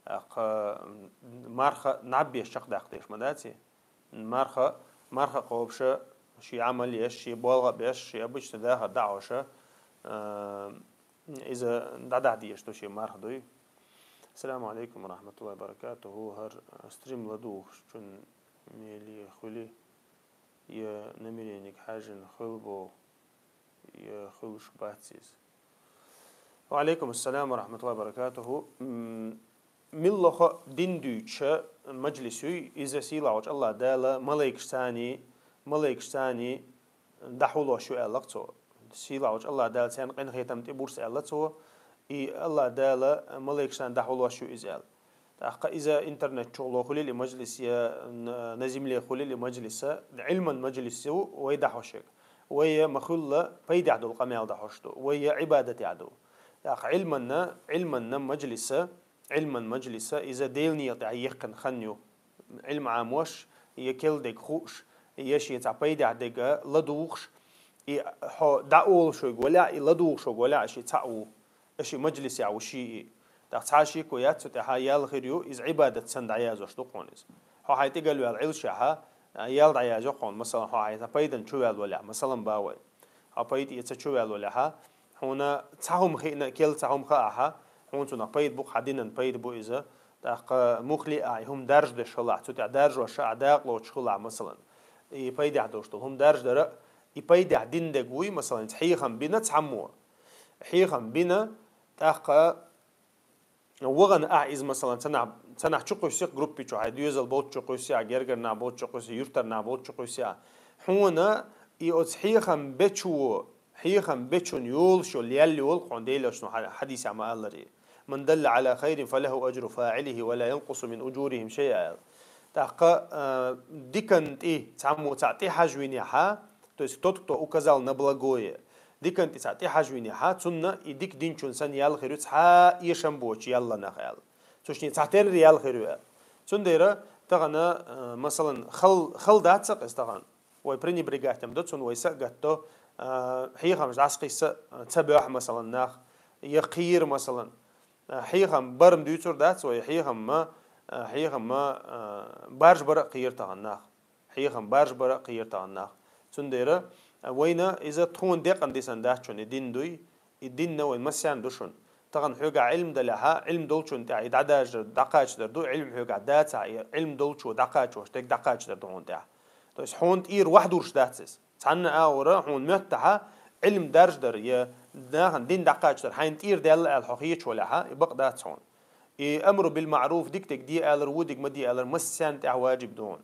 Аккха, м, марха наб еш чекхдаккха деш ма дац и? Марха, марха кхобуша, ши Ӏамал еш, ши болх беш, ши обычный дахар дӀахьоша, а, иза дӀадахьа дезаш ду ши марха дуй. Ассаламу алейкум ва рахматуллахи ва баракатуху. ХӀара стрим ладугӀушчун меле хуьли, я намерениг хьаьжжина хуьлу боху, я хуьлуш бац иза. Ва алейкум ассалам ва рахматуллахи ва баракатуху. М, миллахо дин дуьйцуша мажлис юй, иза сийлахьчу Аллах Дала малайкашцаний, малайкашцаний дӀахьулош ю аьлла цо. Сийлахьчу Аллах Дала царна къинхетам тӀе бурс аьлла цо, и Аллах Дала малайкашцаний дӀахьулош ю иза аьлла. ТӀаккха иза интернет чухула хуьлийла и мажлис, я на, на земле хуьлийла и мажлиса, Ӏилман мажлис ю вай дӀахьош ерг. Вай я ма-хуьллу пайдехь долу къамел дӀахьош ду, вай я Ӏибадатехь ду. ТӀаккха Ӏилманна, Ӏилманна мажлиса, Ӏилман мажлиса иза Делан некъа тӀехь яьккхина хан ю. Ӏилма Ӏамош, я керла дерг хууш, я шен цхьа пайдехь дерг ладугӀуш, и хьо дӀаолуш верг валахь, и ладугӀуш верг валахь, ши цхьаъ ву. Аша и мажлисехь ву шиъ. ТӀаккха цхьа шеко яц цу тӀехь, ял хир ю, иза Ӏибадат санна дӀаяздеш ду хьуна иза. Хьо хьайн тӀе галваьлла Ӏилшехь, ял дӀаязйо хьуна, масалан, хьо хьайн пайдан чу ваьлла валахь, масалан, бан вай. Хьо пайда эца чу ваьлла валахь, хьуна цхьа хӀума хиъна, керла цхьа хӀума хаахь, хьуна цунах пайда бу-кх, хьан динан пайда бу иза. ТӀаккха мухли а и хӀума даржадеш хилахь, цу тӀехь даржош а дакъа лоцуш хилахь, масалан. И пайдехь долуш долу хӀума даржадара, и пайдехь дина дерг вуй, масалан, иза хьехам бина цхьаммо. Хьехам бина, тӀаккха вахана ахь иза, масалан, цхьанхьа, цхьанхьа чукхуьссу-кх группи чу, хьайн доьзал болчу чукхуьссу, гергара нах болчу чукхуьссу, юьртара нах болчу чукхуьссу. Хьуна и оцу хьехам бечо, хьехам бечун йолуш йолу ял йолу-кх хьуна, Делан Элчано хьа-, хьадисехь ма-аллара: «Ман далла Ӏала хайрин, фалаху ажру фаӀилихи ва ла янкъусу мин ужурихим шайъа», аьлла. ТӀаккха, а, дикан тӀе цхьаммо цхьаъ тӀехьажвинехь, то есть тот, кто указал на благое, дикан тӀе цхьаъ тӀехьажвинехь, цунна и дика динчун санна ял хир ю цхьа эшам боцу ялланах аьлла. Цу шинна цхьатерра ял хир ю аьлла. Цундела тахана, а, масалан, хала, хала дац-кх иза тахана. Вай пренебрегать-м до цунна, вай са а гатдо, а, хьехамаш дӀасакхисса, а, ца боьхьу, масалан, нах, я кхийра, масалан. А, хьехам бар-м дуьйцур дац вай, хьехам ма, а, хьехам ма, а, баржа бара а кхийра тахана нах. Хьехам баржа бара а кхийра тахана нах. Цундела, а, вайна иза тхуна декъана дисина дац шуна, и дин дуй, и динна вайн массарна ду шуна. Тахана хьоьгахь Ӏилма далехь, Ӏилма долчунна тӀехь и дӀадаржадар, дӀакхачадар ду, Ӏилма хьоьгахь дацахь, и Ӏилма долчо дӀакхачош дерг дӀакхачадар ду хьуна тӀехь. То есть хьуна тӀера вахдурш дац иза. Цхьанна агӀора хьуна моьттахьа, Ӏилма дарждар я нахана дин дӀакхачдар хьайна тӀера даьлла аьлла хьо хеташ валахьа, и бакъ дац хьуна. И амру бил маъруф, дика дерг де алар, во дерг ма де алар, массарна тӀехь ваджиб ду хьуна.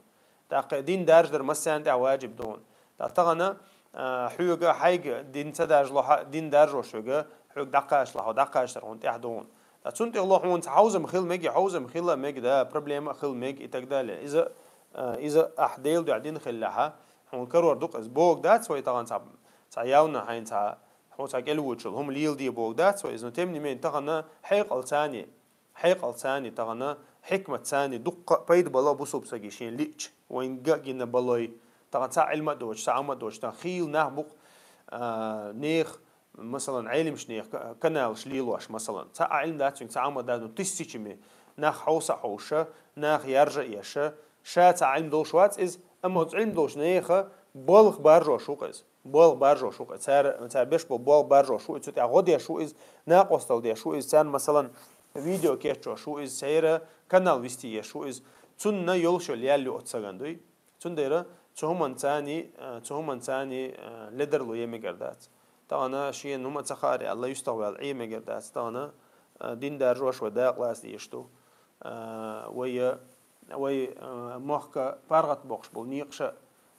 ТӀаккха дин дарждар массарна тӀехь ваджиб ду хьуна. ТӀаккха тахана, а, хьоьга хьайга дин ца даржало, хьа-, дин даржош хьоьга, хьоьга дӀакхачалахь, хьо дӀакхачдар хьуна тӀехь ду хьуна. ТӀаккха цунна тӀехула хьуна цхьа хьовзам хила меги, хьовзам хила меги, да, проблема хила меги и так далее. Иза, а, иза ахь Дела дуьхьа дина хилалахьа, хьуна карор ду-кх иза. Бохург дац вай тахана цхьа, цхьа явна хьайна цхьа, хьо цхьа кӀелвучул, хӀума леладе бохург дац вай иза. Но тем не менее, тахана хьекъалца а, хьекъалца а, тахана хьикматца а дуккха пайда бало бусалба сага шийна лиъча, вайна гина балой. Тахана цхьа Ӏилма а доцуш, цхьа Ӏама а доцуш, тахана хийла нах бу-кх, а, нехан, масалан, Ӏелимаш нехан ка-, каналаш лелош, масалан. Цхьа а Ӏилма дац цуьнга, цхьа Ӏама дац, ну, тиссичами нах хьовса а хьовша, нах яржа а еш, ша цхьа Ӏилма долуш вац иза, амма оцу Ӏилма долчу нехан болх баржош ву-кх иза. Болх баржош ву-кх иза. Цара, цара беш болу болх баржош ву иза, цу тӀехь гӀо деш ву иза, накъосталла деш ву иза, царна, масалан, видео кечъеш ву иза, церан канал вести еш ву иза. Цунна йолуш йолу ял ю оцу сагана дуй. Цундела цу хӀуманца а, цу хӀуманца а, э, ледарло е мегар дац. Тахана шена хӀума ца хаара аьлла, юьстах ваьлла Ӏе мегар дац. Тахана, э, дин даржош вай дакъа лаца дезаш ду. Э, вай, э, вай, э, мохка паргӀат боккхуш болу некъаша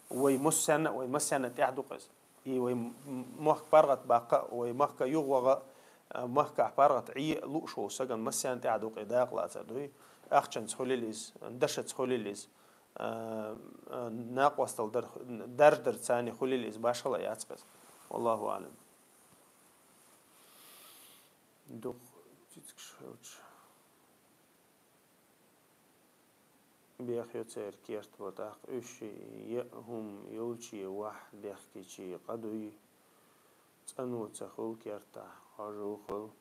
вай массарна а, вай массарна а тӀехь ду-кх иза. И вай м-, м-, мохк паргӀат баккха а, вай махка юхаваха а, махкахь паргӀат Ӏе а лууш волу сагана массарна тӀехь ду-кх и дакъа лацар дуй. Ахчанца хуьлийла иза, дашаца хуьлийла иза, а, а, накъосталла дар-, дарждарца а хуьлийла иза, башхала а яц-кх иза. Валлаху аълам. Дукха цицигаш хилча. Бехйо церан керта бо, тӀаккха уьш яа хӀума йолче ваьхьа дехкичи къа дуй, цӀано ца хуьлу кертахь, хьожа хуьлу.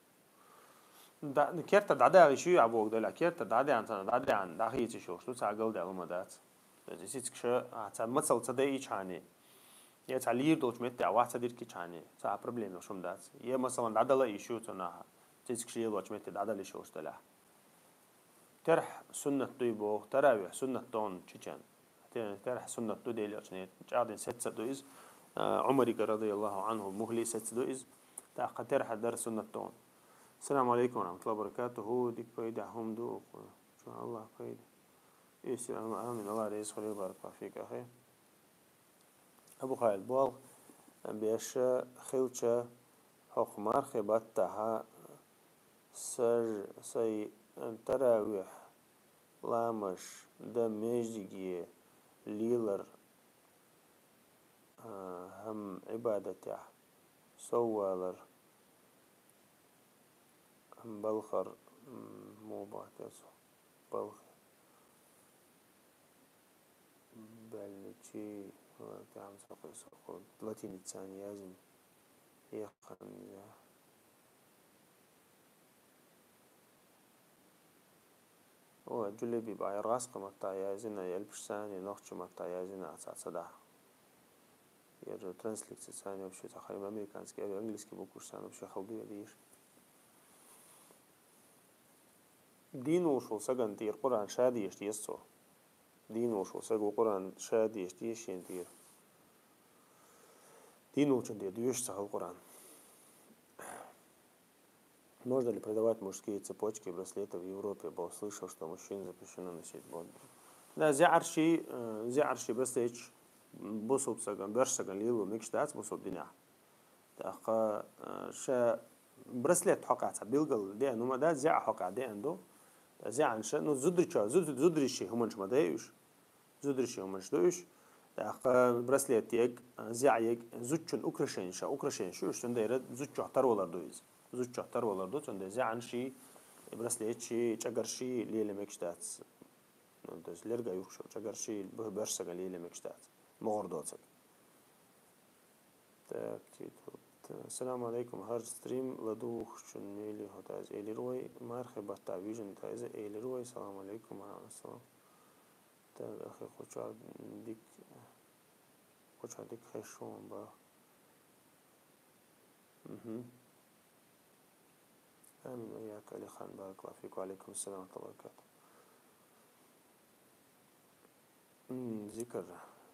Да, керта дӀадала йиш ю ахь бохург делахь, керта дӀадаьхьна, царна дӀадаьхьна, дӀахийца йиш йолуш ду, цхьа галдаьлла хӀума дац. Иза цицигаш ахь цхьа мацалла ца дайичхьана, я цхьа лийр долчу метте ахь вахь ца диркичхьана, цхьа а проблема йолуш хӀума дац. Я, масалан, дӀадала йиш ю цунах, цицигаш лелочу метте дӀадала йиш йолуш делахь. Терхь суннат дуй боху, таравих суннат ду хьуна чичен. Те-, терхь суннат ду Дела йолчу, чӀагӀдина сецца ду иза. А, Ӏумарига, радияллаху Ӏанху, мухли сецца ду иза. ТӀаккха терхь дар суннат ду хьуна. Ассаламу алейкум ва рахматуллахи ва баракатуху. Дика пайда хӀума ду. Чу Аллах пайда. Иссе, амин. Аллах реза хуьлийла, баракаллаху фик, ахи. Абу Хаил, болх беш хилча, хӀокху мархи баттахьа саж-, сай таравих ламаш дан междиге лелар, а, хӀама Ӏибадатехь соввалар, хӀама балхар, м, муха боху тесо, балхе. Баьллачи, тӀехьа ца кхуьйсу, латиницани язйина, яхана я. О, Джулейбиб, а, гӀазкхи маттахь язйина, элпашцани, нохчи маттахь язйина, а, ца, ца дахь. Яра транслитерацияцани вообще ца хьайма, американский, яра английский буквашцани вообще хала ду яра дийша. Дийна волуш волу сагана тӀера Къуръан ша деша деза цо. Дийна волуш волу сага ву Къуръан ша деша деза шена тӀера. Дийна волчун тӀера доьшуш ца хила Къуръан. Можно ли продавать мужские цепочки, браслеты в Европе? Бо слышал, что мужчине запрещено носить. Бо. Да, зӀе Ӏарший, э, зӀе Ӏарший браслеташ бусалба сагана, боьрша сагана лело мегаш дац бусалба динехь. ТӀаккха, э, ша браслет хьокъехь цхьа билггал деана хӀума дац, зӀе хьокъехь деана ду. ЗӀе ша, ну, зударчо, зуд-, зударчий хӀуманаш ма дай уьш. Зударчий хӀуманаш ду уьш. ТӀаккха браслет ег, зӀе ег, зудчун украшениш, украшениш ю уьш, цундела зудчох тарвалар ду иза. Зудчох тарвалар ду, цундела зӀе ший, браслет ший, чӀагар ший лела мегаш дац. Ну, то есть лерга юхуш чӀагар ший бу-, боьрша сагана лела мегаш дац. МогӀар доцург. Так, титул. Та-, Ассаламу алейкум. ХӀара стрим ладугӀучун мели хӀотаза элира вай, мархи баттахь вижина тайза элира вай. Салам алейкум, ва алейкум ассалам. Так, ахи, кхучар дик, кхучар дик хешон ба. Мгм. Амин, ва ийяка, Алихан, баракаллаху фик, ва алейкум ассалам ва рахматуллахи ва баракатух. М, зикр.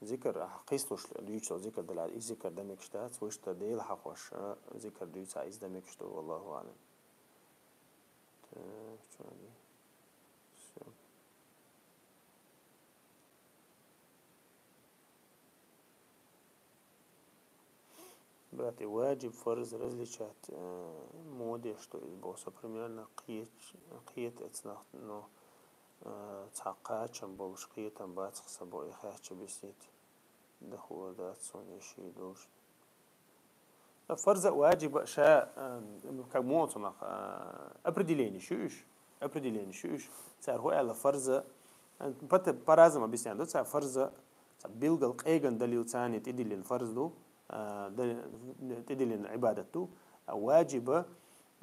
Зикр, а, кхийсалуш дуьйцу зикр дале, из зикр дан мегаш дац, вуьшта Дела хьахош, а, зикр дуьйцахь, из дан мегаш ду, валлаху аълам. Так, чё они? Всё. Брат, и ваджиб, фарз различать, э, муха деш ду из боху со примерно кхет-, кхета эцнах, но, э, цхьа кхачам болуш кхетам бацахь са бо и хьаьча бисийта. Дахур дац суна и ший долуш. Фарза, ваджиба ша, а, как муха цунах, а, определени шу уьш. Определени шу уьш. Цара хӀу аьлла фарза, а, пата-, по-разному объясняют. Цара фарза, цара билггал къеган далил царна тӀедиллина фарз ду, а, да-, тӀедиллина Ӏибадат ду. А ваджиба,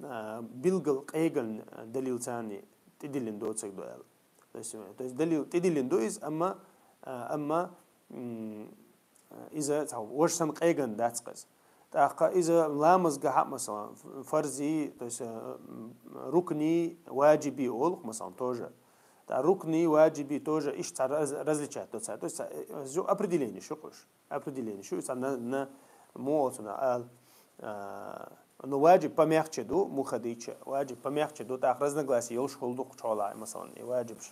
а, билггал къеган далил царна тӀедиллина доцург ду аьлла. То есть, то есть далил тӀедиллина ду иза, амма, а, амма, м, иза цхьа важа санна къеган дац кхеза. ТӀаккха иза ламазгахьа, масалан, фарзи, то есть, а, м, рукни, ваджиби олу, масалан, тоже. ТӀаккха рукни, ваджиби тоже иштта цхьа раз-, различать до цхьа. То есть, э, зу определени шу кхуш. Определени шу, цхьа на, на, муха цунах ал, а, ну, ваджиб помягче ду, муха дийча, ваджиб помягче ду, тӀаккха разногласие йолуш хӀул дукху чхьолахь, масалан, и ваджибаш.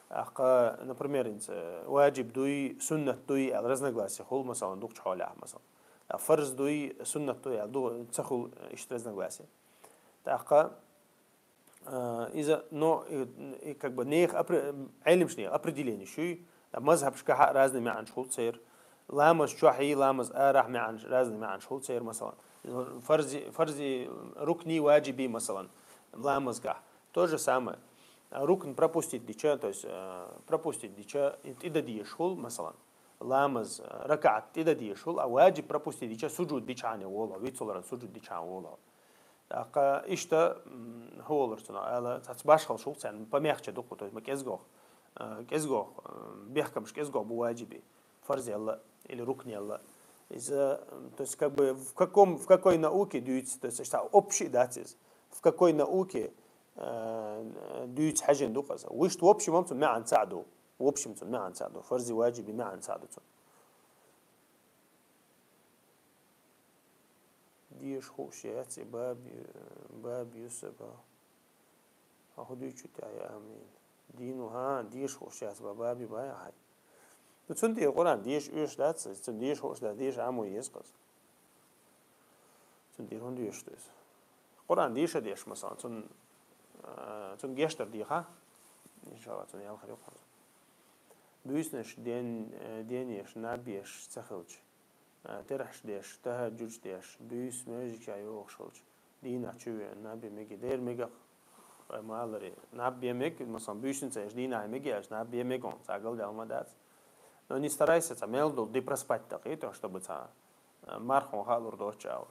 ТӀаккха, например, инца, ваджиб дуй, суннат дуй, аьлла разногласие хӀул, масалан, дукху чхьолахь, масалан. А фарз дуй, суннат дуй, аьлла ду, ца хӀул иштта разногласие. ТӀаккха, А, иза, но, и, и как бы нех опре-, Ӏелимаш нех определени шуй, а, мазхабашкахьа разный маьӀанаш хул церан. Ламаз чохь и, ламаз арахь маьӀанаш, разный маьӀанаш хул церан, масалан. Фарзи, фарзи, рукни, ваджиби, масалан, ламазгахь. То же самое. А рукн пропустить дича, то есть, а, пропустить дича, и тӀедан дезаш хул, масалан. Ламаз, а, ракаӀат тӀедан дезаш хул, а ваджиб пропустить дича, сужуд дичхьана волу, вицаларан сужуд дичхьана волу. ТӀаккха иштта, м, хӀу олура цунах, ала, цхьацца башхалла шул царна, помягче дукху, то есть ма кӀезгох, а, кӀезгох, а, бехкамаш кӀезгох бу ваджиби, фарзелла или рукнелла. Иза, м, то есть как бы в каком, в какой науке дуьйцу, то есть иштта общий дац иза. В какой науке, а, дуьйцу хьаьжин ду кхаза. Вуьшта в общем цун маьӀан цхьаъ ду. В общем цун маьӀан цхьаъ ду. Фарзи ваджиби маьӀан цхьаъ ду цун. Деша хууш яц и баби-, баби Юсаба. Аху дуьйчу тӀехь, амин. Дийну, хӀа, деша хууш яц ба баби бай ахьай. Ну, цун тӀера Къуръан деша оьшуш дац, цун деша хууш дац, деша Ӏамо еза кхаза. Цун тӀера хӀун деша ду иза? Къуръан деша деш, масалан, цун, а, цун гештар дийха. Иншалла, цун ялхар юкъа. Буьйсанаш ден-, э, денеш, наб еш ца хилча. А, терахьаш деш, тахӀаджуд деш, буьйса маьждиге йогӀуш хилча, дийнахь чу веана, наб е меги, дера мегах, ай, маларе, наб е мег, масалан, буьйсанца еш, дийнахь меги еш, наб е мегон, цхьа галдаьлла ма дац. Но не старайся, цхьа мел долу де проспать такъе, то, чтобы цхьа, а, мархун хаалур доцчу аур.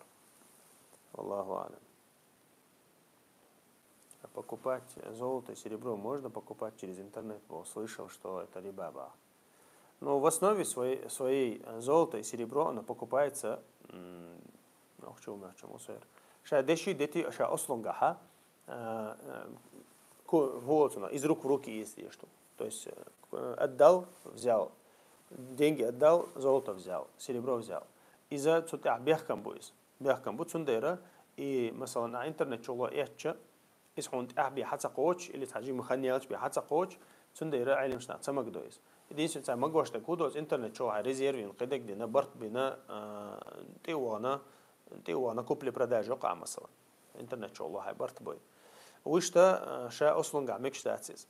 Валлаху аълам. А покупать золото и серебро можно покупать через интернет? Бо слышал, что это риба бах. Но в основе своей, своей, э, золото и серебро, оно покупается, м, ох, чё у меня, чё, мусор. Ша деши дети, ша ослунгахьа, э, э, ку-, вот оно, из рук в руки есть, есть что. То есть, э, отдал, взял. Деньги отдал, золото взял, серебро взял. Иза цу тӀехь бехкам бу иза. Бехкам бу цундела, и, масалан, а интернет чугӀо эцча, иза хьуна тӀехь бен хьа ца кхочуш, или цхьа жима хан яьлча бен хьа ца кхочуш, цундела Ӏелимаш нах ца магадо иза. Единственное, цхьа магош дерг хӀун доцу, интернет чугӀо хьайн резервин кхидерг дина, барт бина, а, тӀе а вахана, тӀе а вахана купли-продажа йоккха, масалан. Интернет чугӀо хьайн барт бой. Вуьшта, а, ша ослунгахь мегаш дац иза.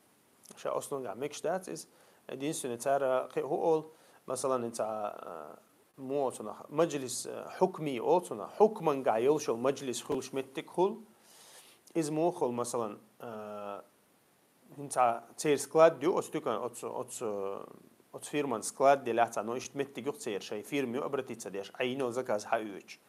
Ша ослунгахь мегаш дац иза. Единственное, цара кхин хӀу олу, масалан, цхьа, а, Муха цунах, маджлис, э, хьукмий олу цунах, хьукмангахь йолуш йолу маджлис хуьлуш меттиг хуьлу. Иза муха хуьлу, масалан, э, хӀинца церан склад ю, оцу тукан, оцу, оцу, оцу фирман склад делахь цхьа, но иштта меттиг юкъа церан шайн фирма ю, обратиться деш, Ӏа йина йолу заказ хьаоьцуш.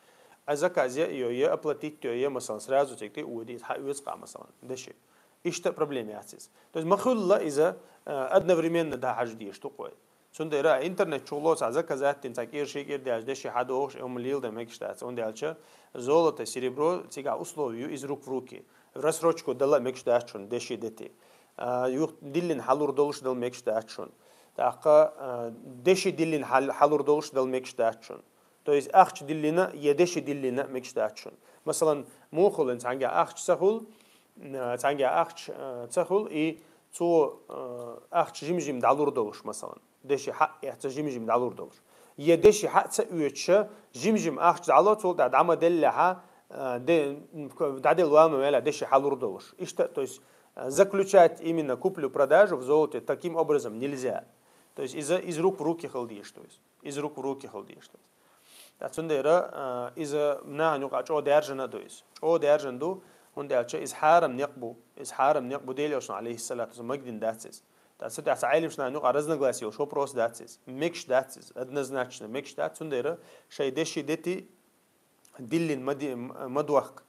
Ӏа заказ я, я, я оплатить я, я, масалан, сразу цига тӀе оьду, иза хьаоьцу кхаъ, масалан, деши. Иштта проблема яц иза. То есть ма хуьлла иза, э, одновременно дӀахьажа дезаш ду кхой. Цундела интернет чугӀо цхьа заказать дина, цхьа кӀира ши кӀира даьлча деши хьадогӀуш, и хӀума леладан мегаш дац. ХӀунда аьлча золото, серебро, цигахь условие ю, из рук в руки. Рассрочку дала а мегаш дац шуна, деши дети. А, юха диллина хьалур долуш дала мегаш дац шуна. ТӀаккха, а, деши диллина хьал-, хьалур долуш дала мегаш дац шуна. То есть ахча диллина я деши диллина мегаш дац шуна. Масалан, муха хул, цхьаьнгге ахча ца хул, а, цхьаьнгге ахча, а, ца хул, и цо, а, ахча жим-жим дӀалур долуш, масалан. Деши хьаъ эцца жим-жим дӀалур долуш. Я деши хьаъ ца оьцуша, жим-жим ахча дӀало, цул тӀаьхьа дӀа ма деллехьа, а, де-, дӀаделла ван ма ваьлла деши хьалур долуш. Иштта, то есть, а, заключать именно куплю-продажу в золоте таким образом нельзя. То есть иза из рук в руки хила дезаш ду иза. Из рук в руки хила дезаш ду иза. ТӀаккха цундела, а, иза нахана юкъа чӀогӀа даьржина а ду иза. ЧӀогӀа даьржина ду, хӀунда аьлча иза хьарам некъ бу. Иза хьарам некъ бу, Делан Элчано, алейхиссалату вассалам, магадина дац иза. ТӀаккха цу тӀехь цхьа Ӏелимаш нахана юкъа разногласие йолуш вопрос дац иза. Мегаш дац иза, однозначно мегаш дац, цундела шайн деши дети диллина ма ди-, ма дохка.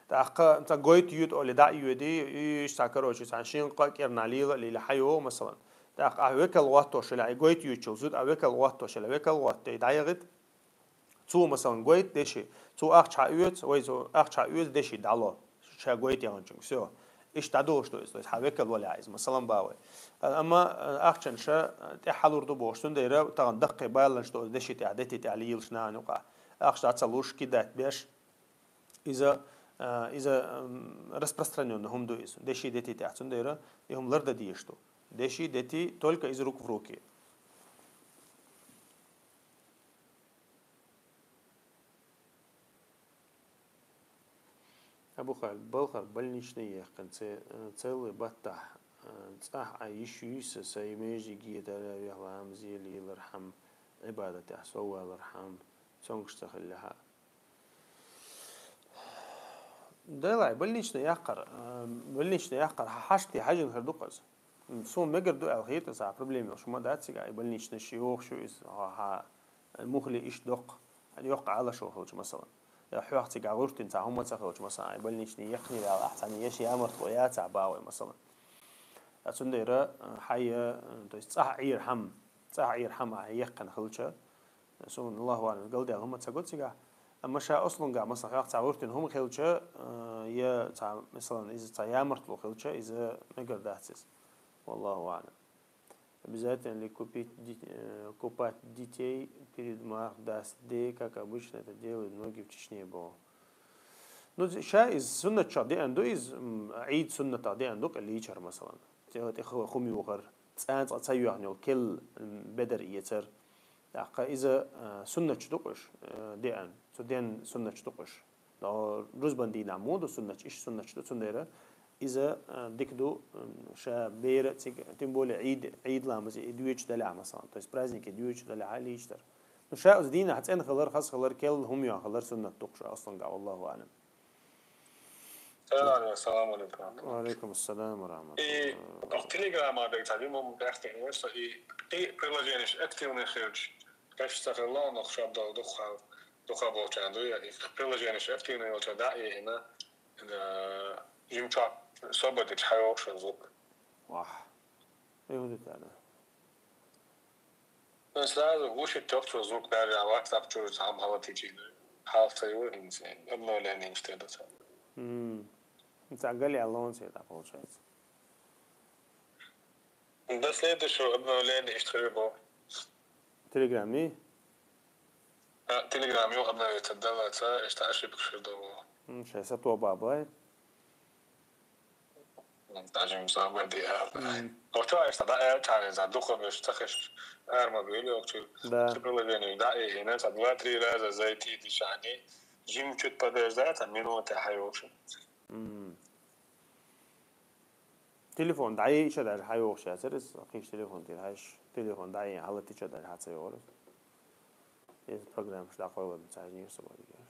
ТӀаккха цхьа гойту юьту олий дӀа а йоьдий, иштта цхьа, короче, цхьа шин кхо кӀирна лела а лела хьайогӀу, масалан. ТӀаккха ахь векал гӀоттош хилахь, и гойту юьтучул зуда ахь векал гӀоттош хилахь, векал гӀотта и дӀаяхийта. Цо, масалан, гойту деши, цо ахча хьаоьцу, вай цо ахча хьаоьцу, деши дӀало, ша гойту яханчуьнга, всё. Иштта дӀадолуш ду иза, то есть хьан векал валахь иза, масалан, бан вай. Амма, а, ахчанаш, а, тӀехь хьалур ду бохуш, цундела тахан даккхий баланаш ду деши тӀехь, дети тӀехь лелаш нахана юкъахь. Ахча дӀа ца луш, кидать беш, иза, а, иза, м, распространённый хӀума ду иза, деши дети тӀехь, цундела и хӀума лардан дезаш ду. Деши дети только из рук в руки. Абу Халид, балхара больничный яьккхина, це-, э, целый баттахь, э, цӀахь Ӏан йиш юй сан, сайн межиге таравихь ламазе лелархьама, Ӏибадатехь соввалархьама, цомгаш ца хиллехьа. Делахь, больничный яккхар, э, больничный яккхар хьа-, хьашт де хьаьжжина хир ду-кх иза. Суна мегар ду аьлла хетар, цхьа проблема йолуш хӀума дац цигахь, и больничный ши йохуш ю иза, хьа-, хьа-, муххале иштта доккха, йоккха Ӏалашо хилча, масалан. Я хьох цигахь гӀуьртина цхьа хӀума ца хилча, масалан, и больничный яьккхинера аьлла, ахь цхьаьна еш ямартло яцахь, бан вай, масалан. Ткъа цундела, э, хьайн, э, то есть цӀахь Ӏийрхьама, цӀахь Ӏийрхьама ахь яьккхина хилча, суна, Аллаху аӀлам, галдаьлла хӀума ца го цигахь, амма ша аслунгахь, масалан, хьох цхьа гӀуьртина хӀума хилча, э, я цхьа, масалан, иза цхьа ямартло хилча, иза мегар дац иза. Валлаху аӀлам. Обязательно ли купить дит-, э, купать детей перед Марх Даст Дэй, как обычно это делают многие в Чечне, бо? Ну, ша иза суннатчех деана ду иза, м, Ӏийд суннатах деана ду-кх лийчар, масалан. Цигахь тӀе ху-, хӀума йохар, цӀа-, цӀа ца йоьхна йолу кел, м, бедар эцар. ТӀаккха иза, а, суннатчу ду-кх уьш, а, деана, цу ден суннатчу ду-кх уьш. Но рузбан дийнахь муха ду суннатчу, иштта суннатчу ду, цундела иза, а, дика ду, м, ша бер а цига, тем более Ӏийд, Ӏийд ламазе и доьчу далахь, масалан, то есть празднике доьчу далахь лийча дара. Ну, ша оцу дийнахь цӀена хилар, хаза хилар, кел хӀума йоьхна хилар суннат ду-кх шу аслунгахь, валлаху аӀлам. Салам алейкум. Салам алейкум. Ва алейкум ассалам ва рахматуллах. И, а, Telegram-а дагца димум бехке, и, и приложениеш активный хилча, каш ца хилла, но хушаб дал духал, духал болчан ду, я, и приложениеш активный йолча да, и, и на, да, жимча собадич хайошен звук. Вах. И вот это, да. Ну, сразу глушить тёх, что звук даже, а WhatsApp чё там халатичи, да? Халф твоего, обновление не стоит, да. М. Ца гали алонс это получается. До следующего обновления, что ли, было? Телеграме? А, Телеграме обновиться, да, ца, что ошибка, что было. М, сейчас это оба, бай. Даже не забыл, да. М. Вот что, что, да, я чай за духом, что ты хочешь, арма были, окей. Да. Все приложения, да, и, и на это два-три раза зайти, дышание. Жим чуть подождать, а минуты, хай, в общем. М. Телефон дӀайича даже хьайогӀуш яцара иза, кхечу телефон тӀера хьаьжча, телефон дӀайина хьалатича даже хьа ца йогӀура иза. Иза программаш дӀакхоьллина ца хьаьжнера со бадигара.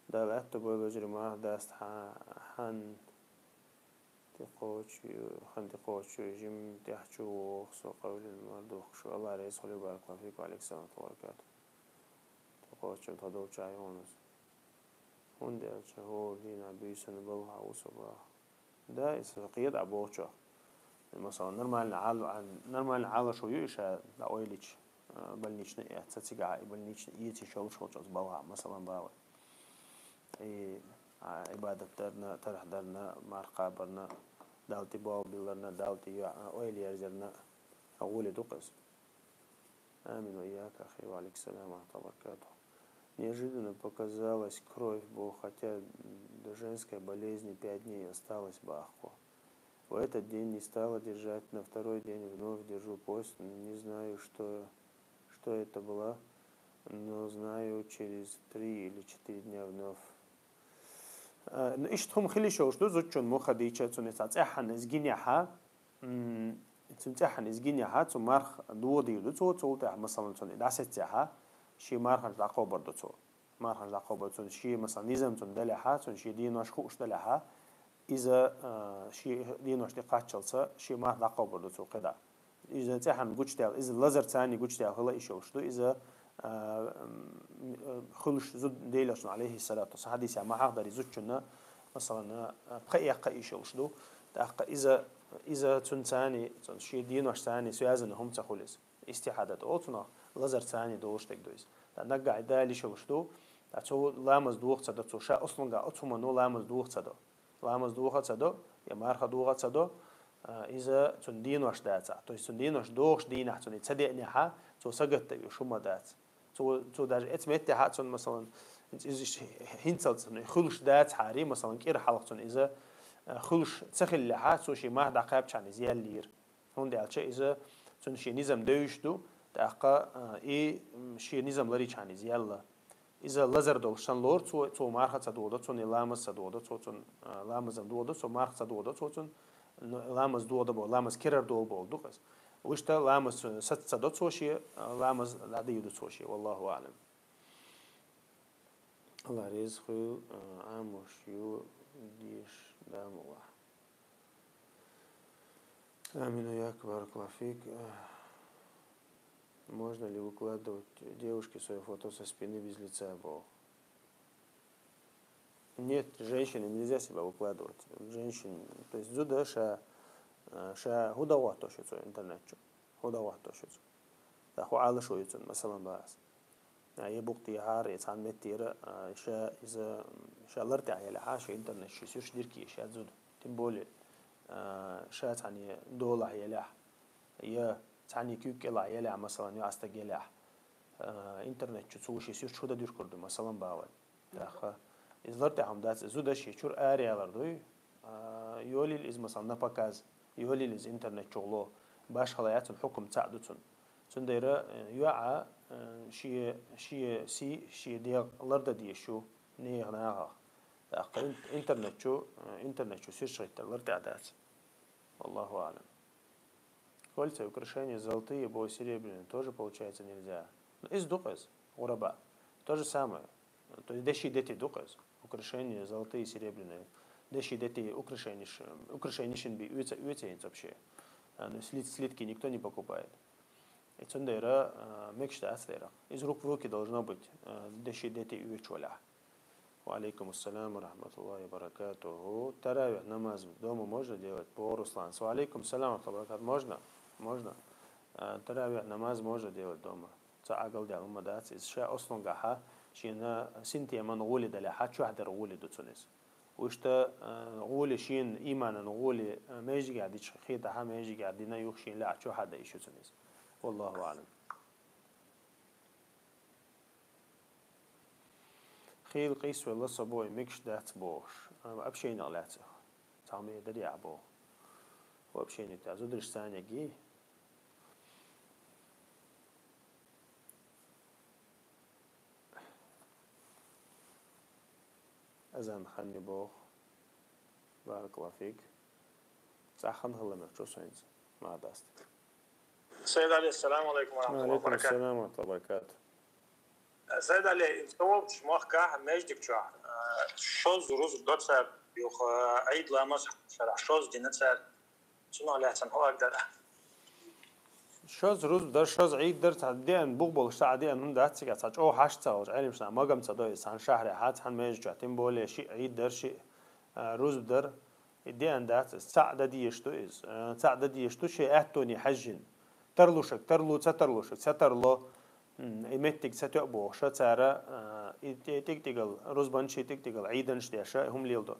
Дала аьтто бойла вежарий, марха даста хьа-, хьан тӀекхочу, хьан тӀекхочу жим тӀехь чу вогӀу со къевлина мар духкуш ву. Алла реза хуьлийла, баракаллаху фикум, ва алейкум салам ва баракату. ТӀекхочу тхо долчу айхьонас. ХӀунда аьлча хӀора дийнахь буьйсанна балха ву со боху. Да, иза кхета а бохучох. Масала, нормально Ӏал-, нормально Ӏалашо ю и ша дӀаойлича, а, больничный эцца цигахь, и больничный эца йиш йолуш волчу оцу балхахь, масалан, бан вай. И, а, Ӏибадат дарна, тарх дарна, марха кхабарна, Далла тӀе болх билларна, Далла тӀе йоӀ-, ойла ерзарна, гӀоле ду-кх из. Амин ва ийяка, ахи, ва алейкум салам ва рахматуллахи ва баракатух. Неожиданно показалась кровь, бо-, хотя до женской болезни пять дней осталось, бахко. В этот день не стала держать, на второй день вновь держу пост, не знаю, что, что это было, но знаю, через три или четыре дня вновь. Э, ну, иштта хӀума хила йиш йолуш ду, зудчун муха дийча, цунна цхьа цӀеххьана иза гинехьа, м, цунна цӀеххьана иза гинехьа, цу марха дохадийр ду цо, цул тӀаьхьа, масалан, цунна и дӀасеццехьа, шен марханаш дӀакхобур ду цо. Марханаш дӀакхобур ду цунна, шен, масалан, низам цунна далехьа, цунна шен денош хууш далехьа, иза, э, шен денош тӀекхаччалца, шен марха дӀакхобур ду цо кхидӀа. Иза цӀеххьана гучудаьлла, иза лазар царний гучудаьлла хила йиш йолуш ду, иза, а, м, хуьлуш зуда Делан Элчано, алейхиссалату вассалам, хьадисехь ма хьахадаре, зудчунна, масалан, а, пха эккха йиш йолуш ду. ТӀаккха иза, иза цунна царний, цунна шен денош царний связанный хӀума ца хуьлу иза. Истихьадат олу цунах, лазар царний долуш дерг ду иза. ТӀаккха наггахь и дала йиш йолуш ду, ткъа цо ламаз доха ца до, цо ша аслуьнгахь оцу хӀумано ламаз доха ца до. Ламаз доха а ца до, я марха доха а ца до, а, иза цунна денош дацахь. То есть цунна денош дохучу дийнахь цунна и ца деанехьа, цо сагатдан оьшу хӀума дац. Цо, цо даже эцу меттехьа цунна, масалан, иза хӀинцалц цунна хуьлуш дацахьара, масалан, кӀира хьалха цунна иза, а, хуьлуш ца хиллехьа, цо шен марха дӀакхаьбчхьана иза яьллера. ХӀунда аьлча иза цунна шен низам девзаш ду, тӀаккха, а, и, м, шен низам ларийчхьана иза яьлла. Иза лазар долуш санна лору цо, цо марха а ца дохадо, цунна и ламаз а ца дохадо, цо цунна, а, ламаз а дохадо, цо марха а ца дохадо, цо цунна, ну, ламаз дохадо боху, ламаз кирар долу боху ду-кх иза. Вуьшта ламаз саца ца до цо шен, а, ламаз дӀадийр ду цо шен, валлаху аълам. Алла реза хуьлда, а, Ӏамош ю деш, да, муха. Амин ва ийяка, баракаллаху фик. Можно ли выкладывать девушке своё фото со спины без лица, бо? Нет, женщине нельзя себя выкладывать. Женщин, то есть зуда ша, ша хӀун дан гӀоттош ю цо интернет чу? ХӀун дан гӀоттош ю цо? ТӀаккха хӀун Ӏалашо ю цунна, масалан, боху ас. А, я букъ тӀехьара, я цхьана меттера, а, ша иза, ша лар тӀехь елахьа, ша интернет чу суьрташ диркий ша зуда. Тем более, а, ша цхьана долахь елахь, я цхьана куьг кӀелахь елахь, масалан, я астаг елахь. А, интернет чу цо шен суьрташ хӀун дан дуьркур ду, масалан, баху. ТӀаккха иза лар тӀехь хӀума дац, иза зуда шен чуьра араялар дуй. А, йолийла иза, масалан, на показ, йолийла иза интернет чу гӀоло, башхалла яц цунна, хьукам цхьаъ ду цунна. Цундела, э, йоӀа, э, шен, шен сий, шен дегӀ лардан дезаш ю нехан нахах. ТӀаккха ин-, интернет чу, э, интернет чу суьрташ хӀиттар лар тӀехь дац. Валлаху аълам. Кольца и украшения золотые, бо, серебряные тоже, получается, нельзя. Ну, иза ду-кх иза, гӀураба. То же самое. То есть деши дети ду-кх иза. Украшения золотые, серебряные. Деши дети украшениш, украшенишна бен оьцу, оьцу хӀинца вообще. А, ну, слит-, слитки никто не покупает. И цундела, а, мегаш дац дера. Из рук в руки должно быть, а, деши дети оьцуш валахь. Ва алейкум ассалам ва рахматуллахи ва баракатуху. Таравих намаз дома можно делать? Бо Руслан. Ва алейкум салам ва рахматуллахи ва баракатуху. Можно? Можно. А, таравих намаз можно делать дома. Ца Ӏагалдаьлла хӀума дац. Иза ша ослунгахьа, шена синтеман гӀоле далехьа, чохь дара гӀоле ду цунна иза. Вуьшта, а, гӀоле шена иманан гӀоле, а, маьждигехь дича хетахьа, маьждигехь дина юха шена лаьа чохь а дан йиш ю цунна иза. Валлаху аълам. Хийла къийсавелла со боху, мегаш дац бохуш. Ам, общениех лаьцна. Цхьа хӀума эр дара ахь боху. Общение тӀехь зударшца цхьаьннеги. Азан хан ю боху. Баракаллаху фик. ЦӀахь хан хила мегаш ду со хӀинца. Ма даста. Сайд Али, ассаламу алейкум ва рахматуллахи ва баракатух. Ва алейкум ассалам ва рахматуллахи ва баракатух. Сайд Али, ин ца волчу махкахь маьждиг чохь, а, шозза рузба до цара, юха, а, Ӏийд ламаз шарахь шозза дина цара. Цунах лаьцна хӀун эр дара? Шозза рузба дар, шозза Ӏийд дар, цхьа деана бух болуш, цхьа а деана хӀума дац цигахь, цхьа чӀогӀа хьашт ца хилча, Ӏелам наха магам ца до иза, цхьана шахьрехь, цхьана маьждиг чохь, тем более шиъ Ӏийд дар, шиъ, а, рузба дар. И деана дац иза. Цхьаъ дан дезаш ду иза. Э, цхьаъ дан дезаш ду шен аьттоне хьаьжжина. Тарлушаг тарлу, ца тарлушаг ца тарло. М, и меттиг ца тоьа бохуша цара, э, и тӀе-, тӀиг-тӀигал рузбанаш, и тӀиг-тӀигал Ӏийданаш деша, и хӀума леладо.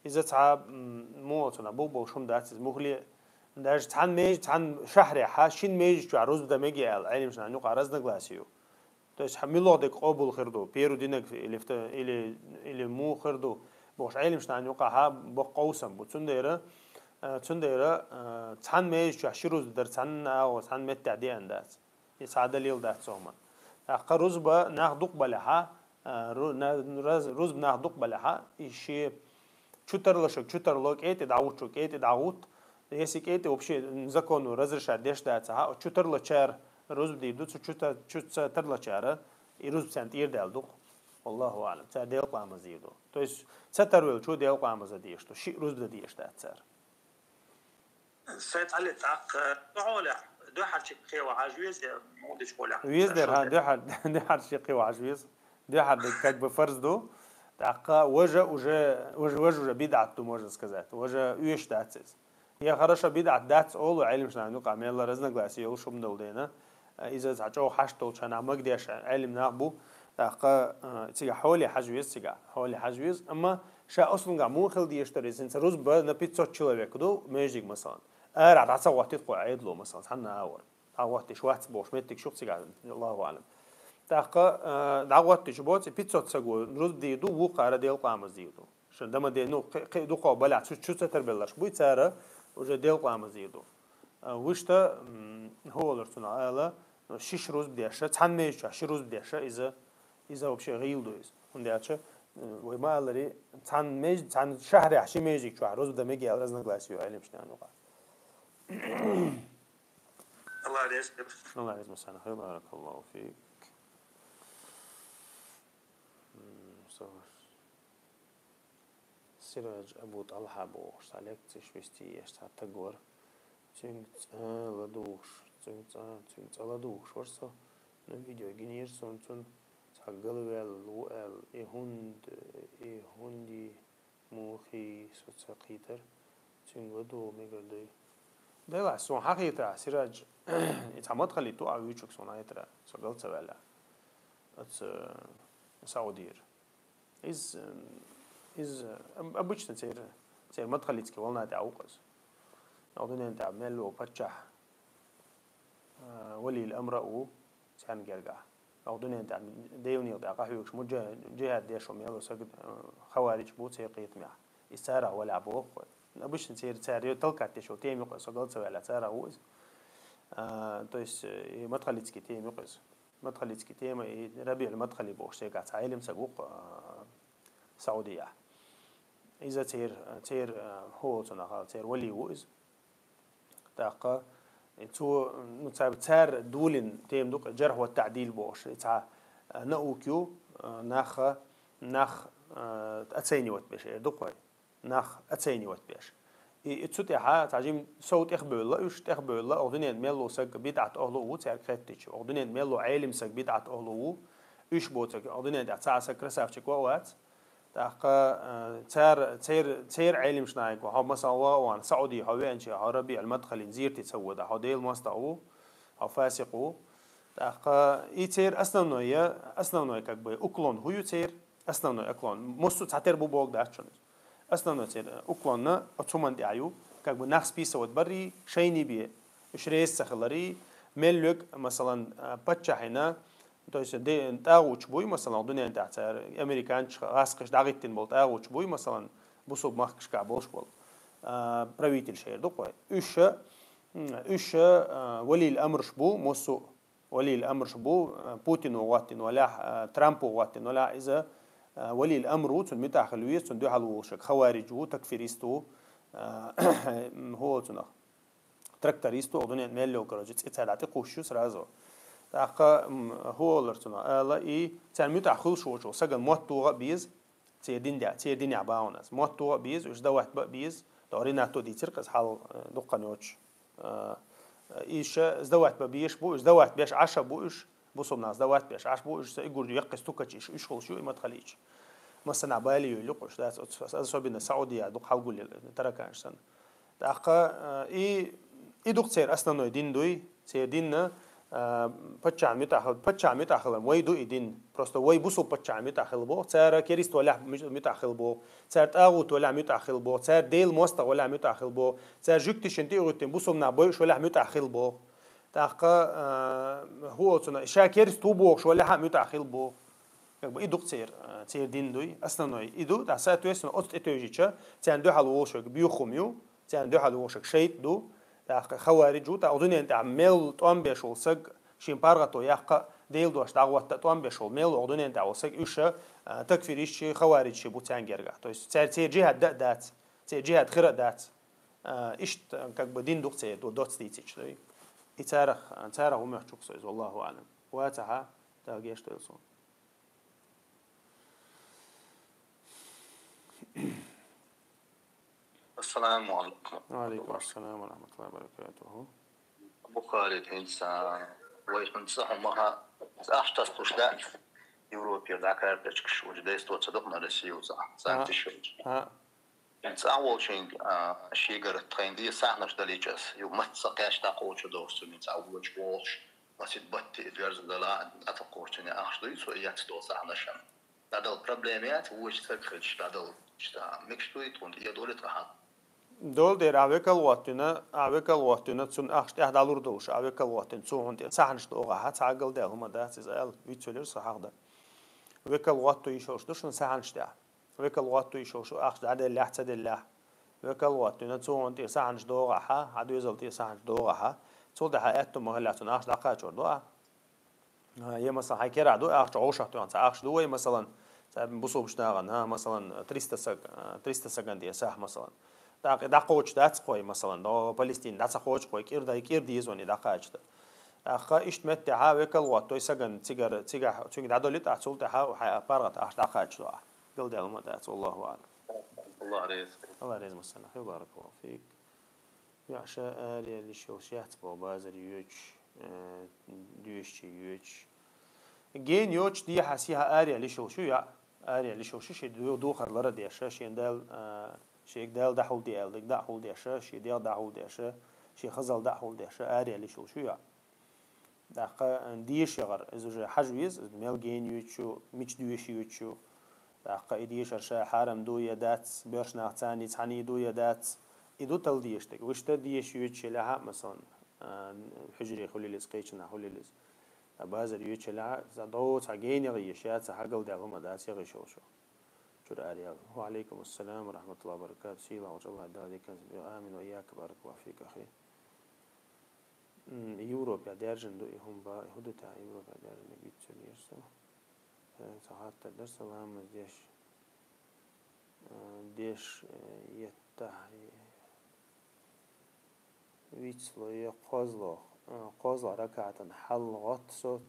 Иза цхьа, м, муха цунах бух болуш хӀума дац иза. Мухле, Даже цхьан меж-, цхьан шахьрехьа, шин межи чохь рузба дан мегий аьлла, Ӏелимаш нахана юкъа разногласие ю. То есть, хьан муьлха дерг къобал хир ду, первый динаг или вто-, или, или муха хир ду, бохуш Ӏелимаш нахана юкъахьа боккха къовсам бу. Цундела, э, цундела, э, цхьан межи чохь ши рузба дар цхьанна агӀо, цхьан меттехь деана дац. И цхьа далил дац цу хӀуманна. ТӀаккха рузба нах дукха балехьа, а, ру-, на-, раз-, рузба нах дукха балехьа, и ши чу тарлошаг чу тарло, кӀетӀе дӀагӀучу кӀетӀе дӀагӀут. Если кӀетӀе вообще закону разрешать деш дацахьа, чу тарлочара рузба дийр ду, цу чу та-, чу ца тарлочара и рузба царна тӀера даьлла ду-кх. Аллаху аълам. Цара делкъа ламаз дийр ду. То есть, ца тарвеллачо делкъа ламаз дан дезаш ду, шиъ рузба дан дезаш дац цара. Сайн цхьалле тӀаккха, ду хьолехь, дуьххьарчу кхе вахьаш веза, муха дича хьолехь? Веза дер, хьан, дуьххьар-, дуьххьарчу кхе вахьаш веза. Дуьххьар дерг как бы фарз ду. ТӀаккха важа уже, уже, важа уже бидӀат ду, можно сказать. Важа оьшуш дац иза. Я хорошо бидӀат дац олу Ӏелимаш нахана юкъа мелла разногласие йолуш хӀума долу дена. Иза цхьа чӀогӀа хьашт долчу хьанах магадеш Ӏелим нах бу. ТӀаккха, а, цигахь хьоле хьажа веза цигахь. Хьоле хьажа веза, амма ша аслунгахь муха хила дезаш дара, иза хӀинца рузба на пятьсот человек ду, междиг, масалан. Арахь дӀа ца гӀоттийта кхо Ӏедало, масалан, цхьанна агӀор. ДӀагӀоттийша вац бохуш меттиг шу-кх цигахь, Аллаху аълам. ТӀаккха, а, дӀагӀоттийча боцу, и пятьсот саго рузба дийр ду, вукхара делкъа ламаз дийр ду. Шун дама де, ну, кхе-, кхе-, дукхо балахь, цу, цу ца тарбелларш буй, цара уже делкъа ламаз дийр ду. А, вуьшта, м, хӀу олура цунах ала, ну, шиш рузба деша, цхьана межа чохь ши рузба деша, иза, иза вообще гӀийла ду иза. ХӀунда аьлча, м, вай ма алларе, цхьана меж-, цхьана шахьрехь ши межиг чохь рузба дан мегий аьлла разногласие ю Ӏелимаш нахана юкъа. Алла реза хила. Алла реза хила, баракаллаху фик. М, со Сирадж Абу ТӀалхьа бохуш, цхьа лекцеш вести еш цхьа таг вара. Цуьнга цӀа ладугӀуш, цуьнга цӀа, цуьнга цӀа ладугӀуш вара со. Ну, видео гинийра суна цунна, цхьа галваьлла ву аьлла, и хӀунда, и хӀунди, мухий, со ца кхийтара. Цуьнга ладугӀу мегар дуй. Делахь, суна хьахийтара, Сирадж, и цхьа мадхалит ву а вуьйчуьнга суна хьахийтара, со гал ца ваьлла. Оцу Саудера. Иза, иза, об-, обычно церан, церан мадхалитский волна тӀехь ву-кх иза. Оха дуьнен тӀехь мел ву паччахь, а, валил амра а ву царна гергахь. Оха дуьнен тӀехь девнил тӀехь къахьоьгуш муджа-, джихад деш ву мел ву саг, а, хаваридж бу церан кхетамехь. Иза царах валахь боху-кх вай. Обычно церан, цара толкать деш ву тема ю-кх иза, со гал ца ваьлла, царах ву иза. А, то есть, э, и мадхалитский тема ю-кх иза. Мадхалитский тема, и РабиӀул Мадхали бохуш, цигахь цхьа Ӏелим саг ву-кх, а, Саудияхь. Иза церан, церан, а, хӀу олу цунах, церан вали ву иза. ТӀаккха, и цо, ну, ца-, цара долийна тема ду-кх, джархь ва таъдил бохуш, и цхьа, а, наука ю, а, нах, нах, а, оценивать беш эр ду-кх вай. Нах оценивать беш. И, и цу тӀехьа цхьа жим сов тӀехбевлла уьш, тӀехбевлла, оха дуьненан мел ву саг бидӀат охьлу а ву цаьрга хеттича. Оха дуьненан мел ву Ӏелим саг бидӀат охьлу а ву. Уьш боцург, оха дуьненан тӀехь цхьа а саг красавчик ван а вац. ТӀаккха, а, цара, цер-, церан Ӏелимаш нахана, хьо масал ван а ван, Саудий хьо веанчи, хьо РабиӀул Мадхалин зерти ца вода, хьо Делан мостагӀа ву, хьо фасикъ ву. ТӀаккха и церан основной, основной, как бы, уклон хӀу ю церан? Основной уклон. Массо а цхьатера бу боху дац шуна. Основной церан уклонна оцу хӀуманна тӀехь ю, как бы нах списывать барий, шайни бе, уьш реза ца хиларий, мел луьг, масалан, а, паччахьина, то есть де-, тӀагӀучу буй, масалан, дуьнен тӀехь цара американчу гӀаскхиш дӀагӀиттина болу тӀагӀучу буй, масалан, бусулба махкашкахь болуш болу, а, правительш эр ду-кх вай. Уьш, м, уьш, а, валил амраш бу, массо а Валил амраш бу, э, Путино гӀоттина валахь, э, Трампо гӀоттина валахь, иза, э, валил амр ву, цунна муьтӀахь хила веза, цунна дуьхьал волуш хаваридж ву, такфирист ву, э, хӀу олу цунах, тракторист ву, оха дуьнен мел йолу, короче, цӀе цара дӀатӀекхуссуш ю сразу. ТӀаккха, м, хӀу олура цунах, ала и, царна муьтӀахь хуьлуш волчу сагана мотт тоха а беза, церан дин де-, церан динехь бахьана аса. Мотт тоха а беза, уьш сдавать бан а беза, то Ренато дийцира-кх иза хьал, э, дуккха йоцуш. А, и ша сдавать бан безаш бу уьш, сдавать беш Ӏаш а бу уьш, бусулба нах сдавать беш Ӏаш бу уьш, сан и гуржу яккхий стукача иш, уьш хуьлуш ю и мадхалийча. Массанхьа бале йолу кхуш, дац оцу, особенно Саудия, дукха хьалгулъелла тараканаш санна. ТӀаккха, а, и, и дукха церан основной дин дуй, церан динна, А, паччахьан муьтӀахь хила, паччахьан муьтӀахь хилар вай ду и дин. Просто вай бусулба паччахьан муьтӀахь хила боху, цара керист валахь муьтӀахь хила боху, цара тӀагӀут валахь муьтӀахь хила боху, цара Делан мостагӀа валахь муьтӀахь хила боху, цара жуьгташна тӀе а гӀуьттина бусулба нах бойуш валахь муьтӀахь хила боху. ТӀаккха, а, хӀу оцу, ша керист ву бохуш валахь а муьтӀахь хила боху. Как бы и ду-кх церан, а, церан дин дуй, основной и ду, тӀаккха, соответственно, оцу тӀе тевжича, царна дуьхьал волуш верг боьха хӀума ю, царна дуьхьал волуш верг шайтӀа ду, тӀаккха хаваридж ву, тӀаккха оцу дуьнен тӀехь мел тӀом беш волу саг, шен паргӀато яккха а, Делан дош дӀахӀотта а тӀом беш волу мел оцу дуьнен тӀехь волу саг, уьш, а, такфиристаш, хавариджаш бу царна гергахь. То есть цаьрца джихӀад дан а дац, церан джихӀад хир а дац. А, иштта, как бы, дин ду-кх церан, ду доцца дийцича, дуй. И царах, царах ву моьттуш-кх со иза, валлаху аӀлам. Вацахь, Дала гечдойла суна. Ассаламу алейкум. Ва алейкум ассалам ва рахматуллахи ва баракатуху. Бухари, хӀинца вай хӀинца хӀума ха, ахча тасалуш дац Европера дӀа карточкаш, уже дайсто ца дукха на Россию ца, санкциш йолчу. А. ЦӀа волчуьнга, а, шегара тхайна деза сахьташ далийча ас, ю мацца кхаьчна дӀакхочур долуш цуьнан цӀа вочу вогӀуш, масийтта батте и доьрзу дала, дӀа ца кхочуш цуьнан ахча дуй, цо эцна долу сахьташна. ДӀадала проблема яц, вочу стаг хилча дӀадала, иштта мегаш дуй, тхуна тӀедолу тхан. Долу дера ахь векал гӀоттина, ахь векал гӀоттина, цунна ахча тӀехь дӀалур долуш, ахь векал гӀоттина, цо хьуна тӀе сахьташ догӀахь, цхьа галдаьлла хӀума дац иза аьлла, вицвелира со хьахдара. Векал гӀотто йиш йолуш ду шуна сахьташ тӀехь. Векал гӀотто йиш йолуш ахча дӀаделлехь, ца деллехь. Векал гӀоттина, цо хьуна тӀе сахьташ догӀахь, хьан доьзал тӀе сахьташ догӀахь. Цул тӀаьхьа аьтту ма хиллехь, цунна ахча дӀакхачор ду ахь. А, я, масалан, хьайн керахь ду ахча, гӀовшах тоьхна цхьа ахча ду вай, масалан, цхьа бусулбачу нахана, а, масалан, триста саг, а, триста сагана тӀе сахь, масалан. ТӀаккха и дӀакхочуш дац-кх вай, масалан, о, Палестине дӀа ца кхочу-кх вай, кӀира дай, кӀира деза вайна и дӀакхача дан. ТӀаккха иштта меттехьа векал гӀоттой сагана цигара, цигахь, цуьнга дӀадолуьйту ахь, цул тӀаьхьа хьайн паргӀат ахча дӀакхача ду ахь. Галдаьлла хӀума дац, валлаху аӀлам. Аллах реза. Аллах реза массарна хуьлда, баракаллаху фик. ЙоӀ, ша араяьлла йиш йолуш яц боху базар йоьдуш, э, доьшучу йоьдуш. Гена йоцуш дехьа-сехьа араяьлла йиш йолуш ю йоӀ. Араяьлла йиш йолуш ю, шен ду-, духар лар а деш, шен Дала, э, шега Дала дӀахьулде аьлла дерг дӀахьулдеш, шен дегӀ дӀахьулдеш, шен хазалла дӀахьулдеш, араяьлла йиш йолуш ю йоӀ. ТӀаккха, э, деша яхар, иза уже хьажа веза, иза мел гена йоьдуш ю, мича доьшуш йоьдуш ю. ТӀаккха и дешар ша хьарам ду я дац, боьрша нах царний цхьаьний ду я дац, и ду талла дезаш дерг. Вуьшта деша йоьдуш елахь а, масалан, а, хьуьжаре хуьлийла иза, кхечанхьа хуьлийла иза. Ткъа базар йоьдуш елахь а, иза доцу хьан гена яха йиш яц, хьан галдаьлла хӀума дац, яха йиш йолуш ю. Чуьра араяьлла. Ва алейкум ассалам ва рахматуллахи ва баракату. Сийлахь волчу Аллах Дала диканца. Амин ва ийяка, баракаллаху фик, ахи. М, Европехь даьржина ду и хӀума, ба, и хӀун ду тӀехь Европехь даьржина, вицвелира со. Э, ца хаттар дара сан ламаз деш, э, деш, э, еттахь, э, вицло е кхозло, э, кхозлагӀа ракаӀатан хьал гӀотта со,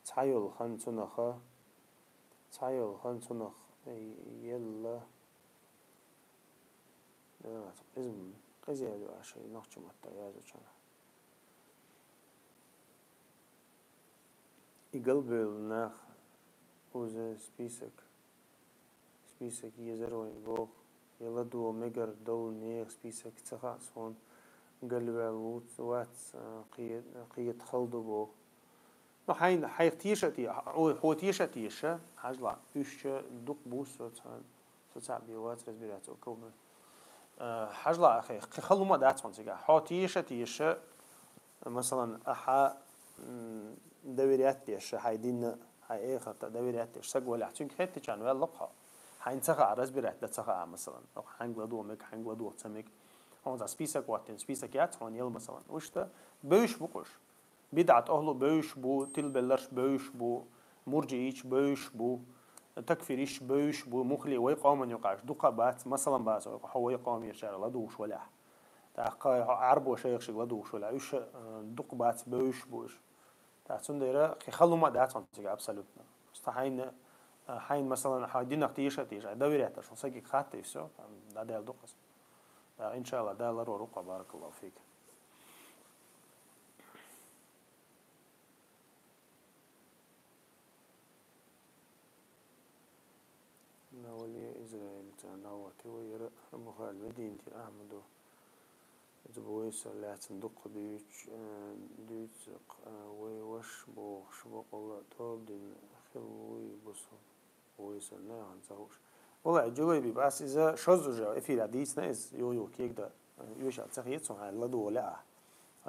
цхьайолу хан цунаха, цхьайолу хан цунах, э, елла, э, къизм-, къиза яьлла ю аша, и нохча матта яздечунах. И галбевлла нах, уза список, список езар вайн боху, я ладогӀа мегар долу нехан список ца хаьа суна, галваьлла вуц, вац, а, кхе-, кхета хала ду боху. Ну, хьайн-, хьайх теша а те-, хьо, хьо теша а теша, хьажал, уьш чу дукха бу со цхьа. Со цхьаъ бен вац разбираться околдур. Э, хьажал, ахи, кхин хала хӀума а дац хьуна цигахь. Хьо теша а теша, масалан, ахьа, м, доверять деш, хьайн динна, хьайн эхарта доверять деш, саг валахь, цуьнга хеттачарна ваьлла-кх хьо. Хьайна ца хаьа, разбирать дан ца хаьа, масалан. Хьаьнга ладогӀа мега, хьаьнга ладогӀа ца мега. Хьуна цхьа список хӀоттийна, список яц хьуна елла, масалан. Вуьшта бевзаш бу-кх уьш. БидӀат ахӀлу бевзаш бу, тилбелларш бевзаш бу, мурджиийча бевзаш бу, такфиристаш бевзаш бу, муххале вай къоман юкъаш дукха а бац, масалан, бац, хьо вай къомерчара ладугӀуш валахь. ТӀаккха хьо Ӏарбо шайх шига ладугӀуш валахь, уьш, э, дукха бац, бевзаш бу уьш. ТӀаккха цундела кхин хала хӀума а дац хьуна цига абсолютно. Просто хьайна, э, хьайна, масалан, хьайн динах теша а теша, доверять деш хьуна сагига хатта и всё, там, дӀадаьлла ду-кх иза. ТӀаккха, иншааллахӀ, Дала ларвар ву-кх хьо, баракаллаху фик. Навале Израиль цӀа дӀавахийтина ву яра Мухал Мединати Ахьмадо. Иза вайса лаьцна дукха дуьйцу, э, дуьйцу, э, вай ваша бохуш бакъалла а тоба дина хила вуй бусалба. Вайса нахана ца хууш. Валлахь, Джулайбиб, ас иза шозза уже эфира дийцина иза, юха-юха кегда, э, оьшал ца хета суна, хьайн ладогӀа лаьа.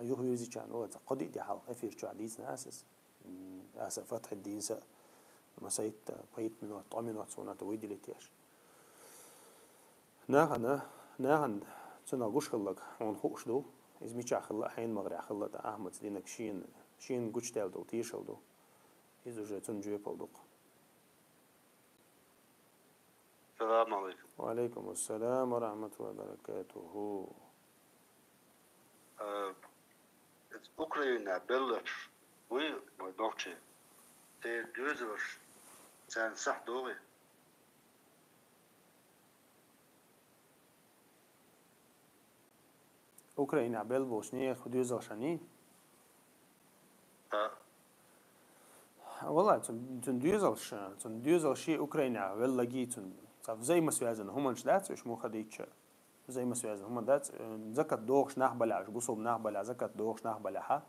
Юха вирзичарна вала ца кхо-диъ де хьалха эфир чохь дийцина ас иза. М, аса Фатхьиддин са, масайтта, пхийтта минот, ткъо минот суна тӀа выделить еш. Нахана, нахана цунах гуш хилларг хьуна хууш ду. Иза мичахь хилла, хьенан магӀарехь хилла, тӀаккха Ахьмада динарг шена, шена гучудаьлла долу тешал ду. Иза уже цунна жоьпалла ду-кх. Салам алейкум. Ва алейкум ассалам ва рахматуллахи ва баракатуху. Э, Украина белларш вуй, вай нохчий. Церан доьзалш царна сахь догӀий? Украинехь белла болчу нехан доьзалшний? Да. Валлай, цун, цун доьзалш, цун доьзалш шен Украинехь веллагий, цун цхьа взаимосвязанный хӀуманаш дац уьш, муха дийча. Взаимосвязанный хӀума дац, э, закат дохуш нах балахь, уьш бусалба нах балахь, закат дохуш нах балахьа,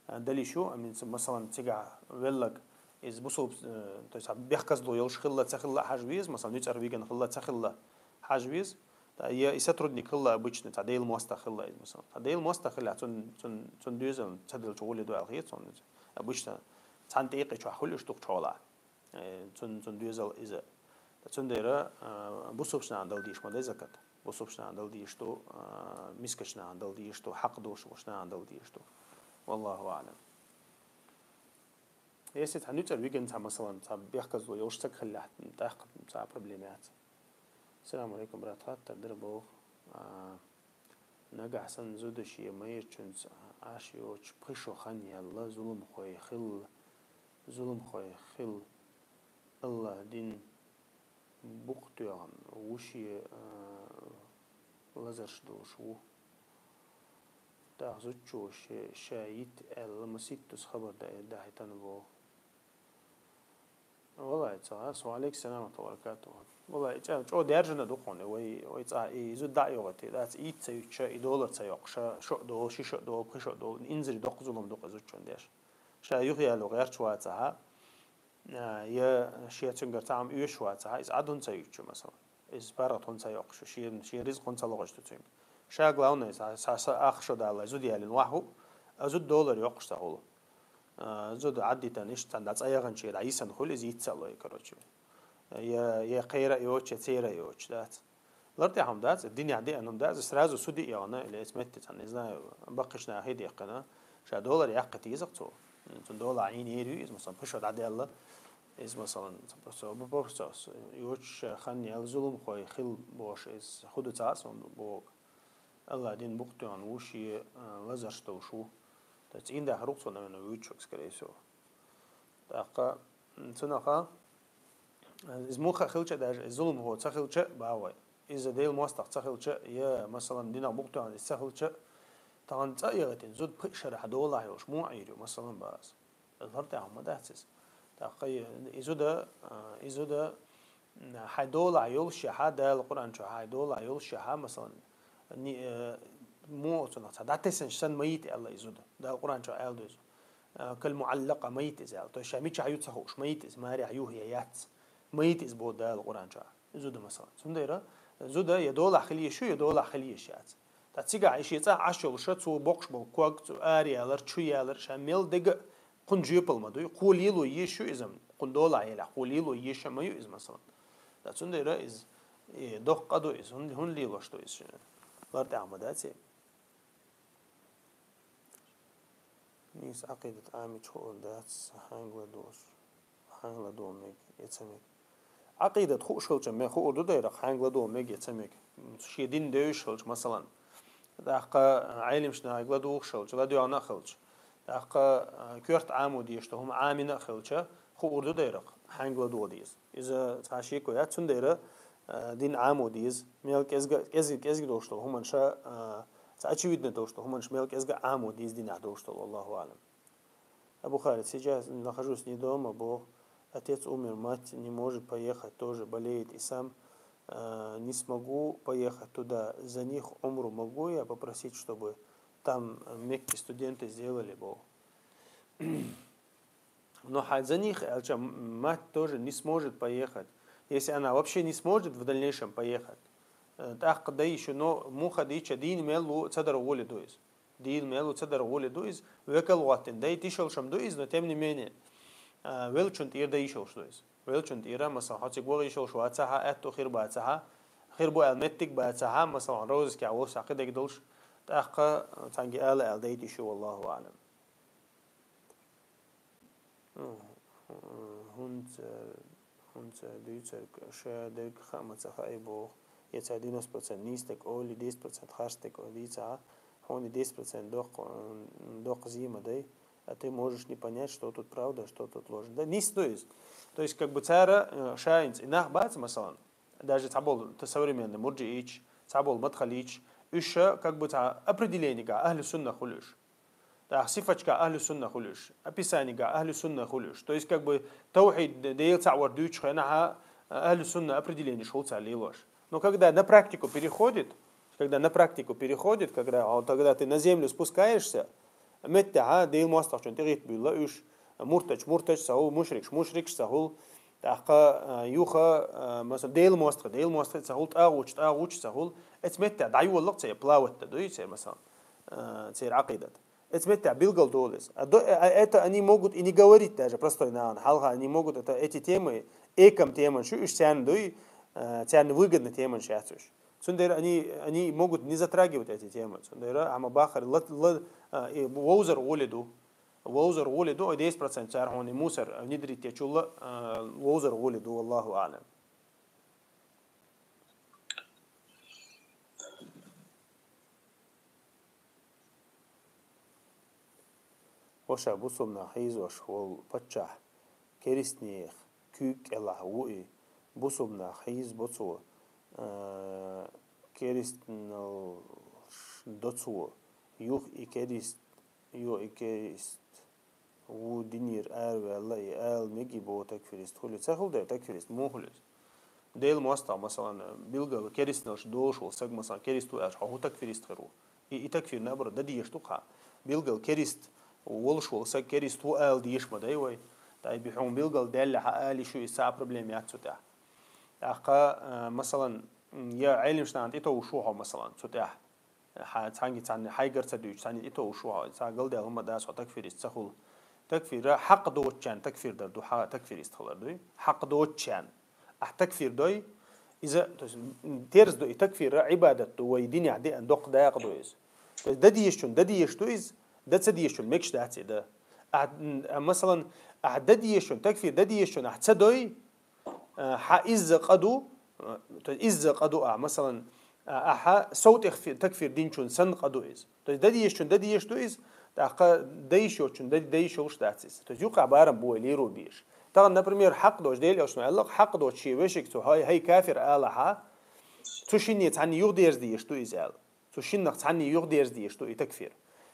э, дала йиш ю, амин, ца-, масалан, цигахь веллаг, иза бусалба, э, то есть, бехказло йолуш хилла, ца хилла хьажа веза, масалан, нуьцкъара вигна хилла, ца хилла хьажа веза. Та, я и сотрудник хилла обычно, цхьа Делан мостагӀа хилла иза, масалан. Цхьа Делан мостагӀа хилла, цун, цун, цун доьзална ца делча гӀоле ду аьлла хета суна иза. Обычно цхьана тӀекъи чохь хуьлу уьш дукха чхьола. Э, цун, цун доьзал иза. Ткъа цундела, а, бусалбачу нахана дала дезаш ма дай закат. Бусалбачу нахана дала дезаш ду, а, мискачу нахана дала дезаш ду, хьакъ долуш болчу нахана дала дезаш ду. Валлаху аълам. Если цхьа нуьцкъара вигна цхьа, масалан, цхьа бехказло йолуш стаг хиллехь, тӀаккха цхьа проблема яц. Ассаламу алейкум, брат, хаттар дара боху. А, нагахь санна зуда шен майрачуьнца Ӏаш йоцуш пхи шо хан яьлла, зуламхой хилла, зуламхой хилла, Аллахь дин букъ тоьхна ву шен, а, лазарш долуш ву. ТӀаккха зудчо ше-, ша йита аьлла, масийттаза хабар даийта дахьийтина боху. Валлай, ца гӀас, ва алейкум салам ва баракатуху. Валлай, чӀо-, чӀо даьржина ду хьуна, вай, вай цӀа и зуда дӀа а йогӀуьйтий, дац, и ца юьтуша, и долар ца йоккхуша, шо а долу, ши шо а долу, пхи шо а долу, инзаре доккха зулам ду-кх и зудчун деш. Ша юхаяло гӀерташ вацахьа, а, я шен цуьнгара цхьа хӀума оьшуш вацахьа, иза Ӏад хӀунда ца юьтуша, масалан? Иза паргӀат хӀунда ца йоккхуш, шен, шен ризкъ хӀунда ца лохуьйтуш ду цуьнга? Ша, главное, цхьа, цхьа са ах шо далале, зуда ялийна вахь ву, а зуда долар йоккхуш ца хуьлу. А, зуда Ӏаддитана, иштта цхьана дӀа цӀа яханчера, дӀа йисана хуьлу, иза йиц ца лой, короче. Я, я кхера а йоцуш, я цера а йоцуш, дац. Лар тӀехь хӀума дац, динехь деана хӀума дац, сразу суде а яхана, или эцу метте цхьана, не знаю, баккхийчу нахе а дехкина, ша долар яккхийта еза-кх цо. Цунна долахь Ӏийна ер ю иза, масалан, пхи шо дӀадаьлла, иза, масалан, просто бу-, бу-, просто йоцуш хан яьлла зуламхой хилла бохуш, иза хӀун ду ца хаьа суна боху. Аллахь дин букъ тоьхна ву шен, а, лазарш долуш ву. То есть цӀийнда дахар ву-кх цо, наверное, вуьйцург, скорее всего. ТӀаккха, м, цунаха, а, иза муха а хилча а даже, иза зуламхо ца хилча а, бавай. Иза Делан мостагӀа ца хилча а, я, масалан, динах букъ тоьхна иза ца хилча а, тахана цӀа а яхийтина, зуда пхи шарахь долахь йолуш муха Ӏийр ю, масалан, база. Иза лар тӀехь хӀума дац иза. ТӀаккха и, и зуда, а, и зуда, м, хьайн долахь йолушшехьа, Дала Къуръан чохь хьайн долахь йолушшехьа, масалан, ни-, э, муха оцунах цхьа дӀатесанаш санна ма йита аьлла и зуда. Дала Къуръан чохь аьлла ду иза. А, кал муӀаллакъа ма йита иза аьлла. То есть ша мичахь ю ца хууш, ма йита иза, марехь юхь я яц. Ма йита иза боху Дала Къуръан чохь. Зуда, масалан. Цундела, зуда я долахь хила езаш ю, я долахь хила езаш яц. Ткъа цигахь и шен цӀа Ӏаш йолуша, цо боккхуш болу ког, цо араялар, чуялар, ша мел дега а кхунна жоьпалла ма дуй, кхо лело езаш ю иза, кхунна долахь елахь, кхо лело езаш а ма ю иза, масалан. Ткъа цундела иза, э, доккха къа ду иза, хӀун, хӀун лелош ду иза шена? Лар тӀехь ма дац и. Нийса Ӏакъидат Ӏамийча хуур дац, хьаьнга ладугӀуш, хьаьнга ладугӀу мега, я ца мега. Ӏакъидат хууш хилча, ме хуур ду дайракх, хьаьнга ладугӀу мега, я ца мега. Шен дин девзаш хилча, масалан. ТӀаккха Ӏелимаш нахе ладугӀуш хилча, ладоьгӀна а хилча. ТӀаккха, а, коьрта Ӏамо дезаш ду хӀума Ӏамийна а хилча, хуур ду дайракх, хьаьнга ладугӀу деза. Иза цхьа шеко яц, цундела, а, дин Ӏамо деза. Мел кӀезга, кӀезга, кӀезга долуш долу хӀуманаш, а, цхьа очевидно долуш долу хӀуманаш мел кӀезга а Ӏамо деза динехь долуш долу, валлаху аълам. А Бухари, сейчас нахожусь не дома, бо отец умер, мать не может поехать, тоже болеет и сам э, не смогу поехать туда. За них умру могу я попросить, чтобы там в Мекке студенты сделали, бо. Но хьа-, за них, аьлча, м-, мать тоже не сможет поехать. Если она вообще не сможет в дальнейшем поехать, э, тӀаккха дай шу, но муха дийча дийна мел ву ца дар гӀоле ду из. Дийна мел ву ца дар гӀоле ду из, векал гӀоттина дайта йиш йолаш-м ду из, но тем не менее, э, велчун тӀера дай йиш йолаш ду из. Велчун тӀера, масала, хьо цига ваха йиш йолаш вацахьа, аьтту хир бацахьа, хир бу аьлла меттиг бацахьа, масала, розыскехь вовсахь кхидерг долаш, тӀаккха цхьаьнга ала аьлла дайта йиш ю, валлаху аӀлам. ХӀунца, хӀунца дуьйцург ша дерг хаа ма ца хаьа боху, я цара девяносто процент нийса дерг олий, десять процент харц дерг олий дийцахьа, хьуна и десять процент доккха, доккха зе ма дай, а ты можешь не понять, что тут правда, что тут ложь. Да, нийса ду иза. То есть, как бы цара, э, ша хӀинца и нах бац, масалан, даже цхьаболу современный мурджииташ, цхьаболу мадхалиташ, уьш ша как бы цхьа определенигахь ахьлу сунна хуьлуш. ТӀаккха сифаташкахь ахьлу сунна хуьлуш, описанигахь ахьлу сунна хуьлуш. То есть, как бы, тавхьид, Дела цхьаъ вар дуьйцучу хенахьа, ахьлу сунна определенеш хуьлу цара лелош. Но когда на практику переходит, когда на практику переходит, когда, а, когда ты на землю спускаешься, меттехьа Дела мостагӀчун тӀегӀитта буьлла уьш, муртаташ муртаташ ца хуьлу, мушрикаш мушрикаш ца хуьлу, тӀаккха, а, юха, а, масала, Дела мостагӀа, Дела мостагӀа ца хуьлу, тӀагӀуташ тӀагӀуташ ца хуьлу, эца меттехь дӀайоллакх церан плавать дан дуй, церан, масала, а, церан Ӏакъидат. Эца меттехь билгал долу иза. А до-, а, а это они могут и не говорить даже, простой нахана. Хьалха они могут это, эти темы, эком теманаш ю уьш, царна дуй, а, царна выгодно теманаш яц уьш. Цундела они, они могут не затрагивать эти темы. Цундела хьама бахар ла, ла, а, и вовзар гӀоле ду. Вовзар гӀоле ду, и десять процент цара хьуна и мусор внедрить дечул, а, вовзар гӀоле ду, валлаху аӀлам. Хьо ша бусулбанах хьийзош волу паччахь керстанех куьйга кӀелахь ву и, бусулбанах хьийзабо цо, а, керстаналш до цо, юха и керст, йо и керст ву динера араваьлла и ала меги боху такфирист хуьлу. Ца хуьлу дера такфирист, муха хуьлу иза? Делан мостагӀа, масалан, билггала керстаналш долуш волу саг, масалан, керст ву аьлча, хьо хӀун такфирист хир ву? И, и такфир, наоборот, дан дезаш ду-кх хьан. Билггала керст волуш волу саг керст ву ала дезаш ма дай вай. Тай би хьуна билггала даьлла хьан ала йиш ю, иза цхьа а проблема яц цу тӀехь. ТӀаккха, а, масалан, я Ӏелимаш нахана тӀетовжуш ву хьо, масалан, цу тӀехь. Хьан цхьаьнгге цхьанна хьайгара ца дуьйцуш, цхьанна тӀетовжуш ву хьо, цхьа галдаьлла хӀума дац хьо такфирист ца хуьлу. Такфира хьакъ доцучарна такфир дар ду, хьан такфирист хилар дуй? Хьакъ доцучарна. Ахь такфир дой, иза, то есть, м, терс ду, и такфира Ӏибадат ду, вай динехь деана доккха дакъа ду иза. То есть, дан дезачунна дан дезаш ду иза, дан ца дезачунна мегаш дац и дан. Ахь, м, а, масалан, ахь дан дезачунна, такфир дан дезачунна ахь ца дой, а, хьан изза къа ду, а, то есть изза къа ду ахь, масалан, а, ахьа сов тӀех фи-, такфир динчун санна къа ду иза. То есть дан дезачун дан дезаш ду иза, тӀаккха дан йиш йоцучун дан, дан йиш йолуш дац иза. То есть юкъахь барам бу вай лийро беш. Тахана, например, хьакъ доцу, Делан Элчано аьлла, хьакъ доцу шен вешига цо, хьай, хьай кафир алахьа, цу шинне цхьанне юхадерза дезаш ду иза аьлла. Цу шиннах цхьанне юхадерза дезаш ду и такфир.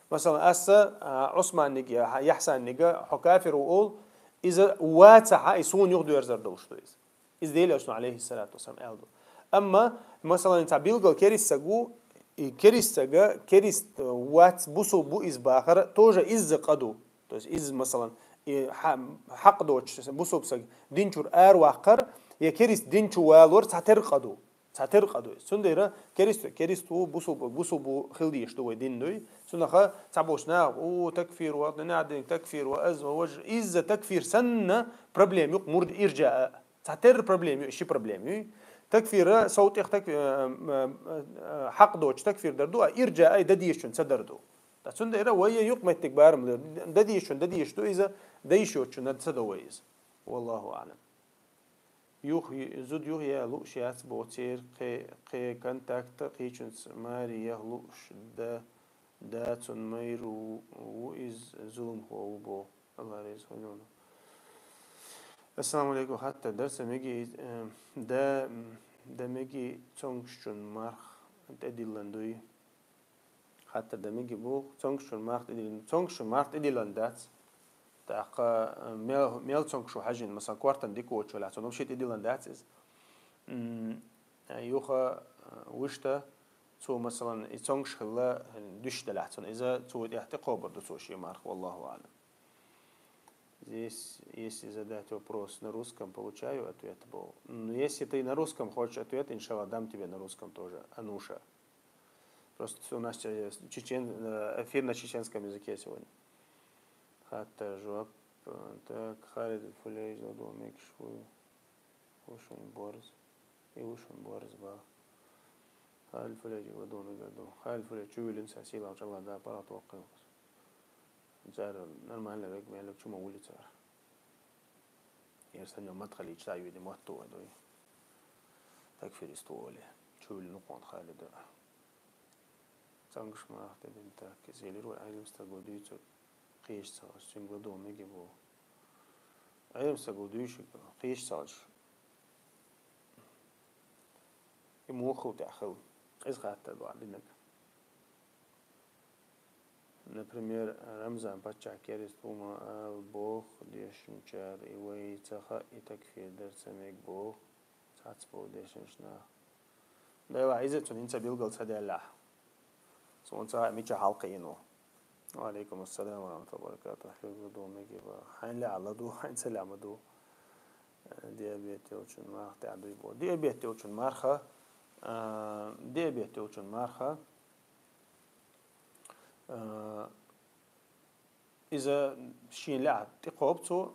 Масалан, аса, а, Ӏусманниг я Хьа-, Яхьсанниг хьо кафир ву олу, иза вацахьа, и суна юхадоьрзар долуш ду иза. Иза Делан Элчано, алейхиссалату вассалам, аьлла ду. Амма, масалан, цхьа билггала керст саг ву, и керст сага, керст вац, бусулба ву иза бахар, тоже изза къа ду. То есть иза, масалан, и хьа-, хьакъ доцуш бусулба саг дин чуьра араваккхар, я керст дин чу валор цхьа терра къа ду. Цхьа терра къа ду иза. Цундела керст, керст ву, бусулба, бусулба ву хила дезаш ду вай дин дуй. Цунах цхьаболчу наха, у, такфир ва, ненадин такфир ва, аз ва, важ, изза такфир санна проблема юкъа мурд иржа а. Цхьа терра проблема ю, ши проблема ю. Такфира сов тӀех так-, э, э, э, хьакъ доцуш такфир дар ду, а иржа а и дан дезачун ца дар ду. Ткъа цундела вай юкъаметтиг барам лер. Дан дезачун дан дезаш ду иза, дан йиш йоцучун ца до вай иза. Валлаху аълам. Юха, зуда юха ян лууш яц боху церан кхе, кхе контакта кхечунца маре яха лууш да, да цунна майра ву, ву иза зуламхо ву боху. Алла реза хуьлда. Ассаламу алейкум, хаттар дара, ца меги, э, да, да меги цомгушчун марх тӀедиллан дуй? Хаттар дан меги бу, цомгушчун марх тӀедиллан. Цомгушчун марх тӀедиллан дац. ТӀаккха, э, мел, мел цомгуш ву хьажин, масалан, кортан дика воцуш валахь, цунна вообще тӀедиллан дац иза. М, Юха, э, вуьшта, цо, масалан, и цомгаш хилла, э, дуьш делахь цунна, иза цо тӀехь тӀекхобур ду цо шен марха, валлаху аълам. Здесь, если задать вопрос на русском, получаю ответ был. Ну, если ты на русском хочешь ответ, иншаллах, дам тебе на русском тоже, Ануша. Просто у нас, э, чечен-, э, эфир на чеченском языке сегодня. Хаттар жоп. Так, Халид Фулейш, да, думаю, шву. Вушун борз. И вушун борз ба. Халид Фулейш, да, думаю, гаду. Халид Фулейш, чу вилин са сила, чалла да, парат ваккын. Цар нормально век, мелек чума улица. Ер санна мадхалийча дӀайоьдий мотт вай дой. Такфирист воле. Чуьллу нукъон Халида. Цангаш марха дедин так. Иза елира вай Ӏилма стаго дуьйцург кхеча ца хилча, цуьнга ладувгӀа мега боху. Ӏилма стаго дуьйцург кхеча ца хилча, и муха хила тӀехь хила? Иза хаттар бахьа динарг. Например, Рамзан паччахь керста ву ма ала боху дешначара, и вай ца хаьа, и такфир дара ца мега боху цхьацца болу дешначу наха. Делахь иза а цунна хӀинца билгал ца даьллехь, суна ца хаьа, мича хьалакхиъна ву. Ва алейкум ассалам ва рахматуллахи ва баракатух. Хьоьга ладувгӀа мега боху. Хьайна лаьа ладувгӀа, хьайна ца лаьа ма дувгӀа. Диабет йолчун марха тӀехь дуй боху. Диабет йолчун марха, а, диабет йолчун марха, а, иза шен лаьа тӀекхобу цо,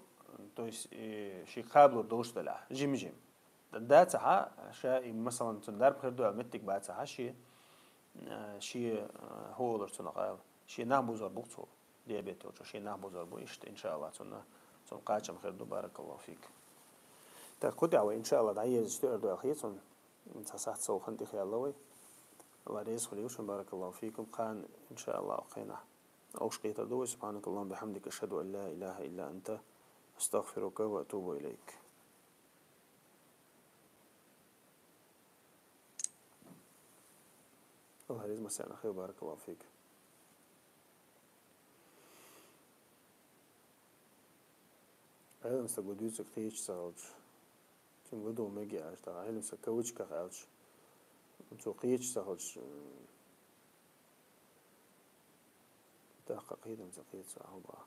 то есть, и, шен кхабалур долуш делахь, жим-жим. Да ца хьа, ша и, масалан, цунна дарба хир ду аьлла меттиг бац хьа шен, а, шен, а, хӀу олура цунах ала. Шен нах бузор бу цо. Диабет йолчо шен нах бузор бу, иштта, иншааллах, цунна, цунна кхачам хир ду, баракаллаху фик. Так, кху тӀехь вай, иншааллах, дӀаерзаш тоьар ду аьлла хье цунна. Цхьа сахьт сов хан тӀехъяьлла вай. Алла реза хуьлийла шуна, баракаллаху фикум. Кхана, иншааллах, кхайнахь. Оуш кхетар ду вай. Субханакаллахумма бихамдика, ашхаду ан ла илаха илла анта, астагфирука ва атубу илайк. Алла реза массарна хир, баракаллаху фик. Ӏелам стаг ладуьйцург кхеча ца хилча, цуьнга ладувгӀа мега аьлча, тӀаккха Ӏелам стаг кавычках аьлча, цо кхеча ца хилча, м, тӀаккха кхетам ца кхета цо ахьа баха.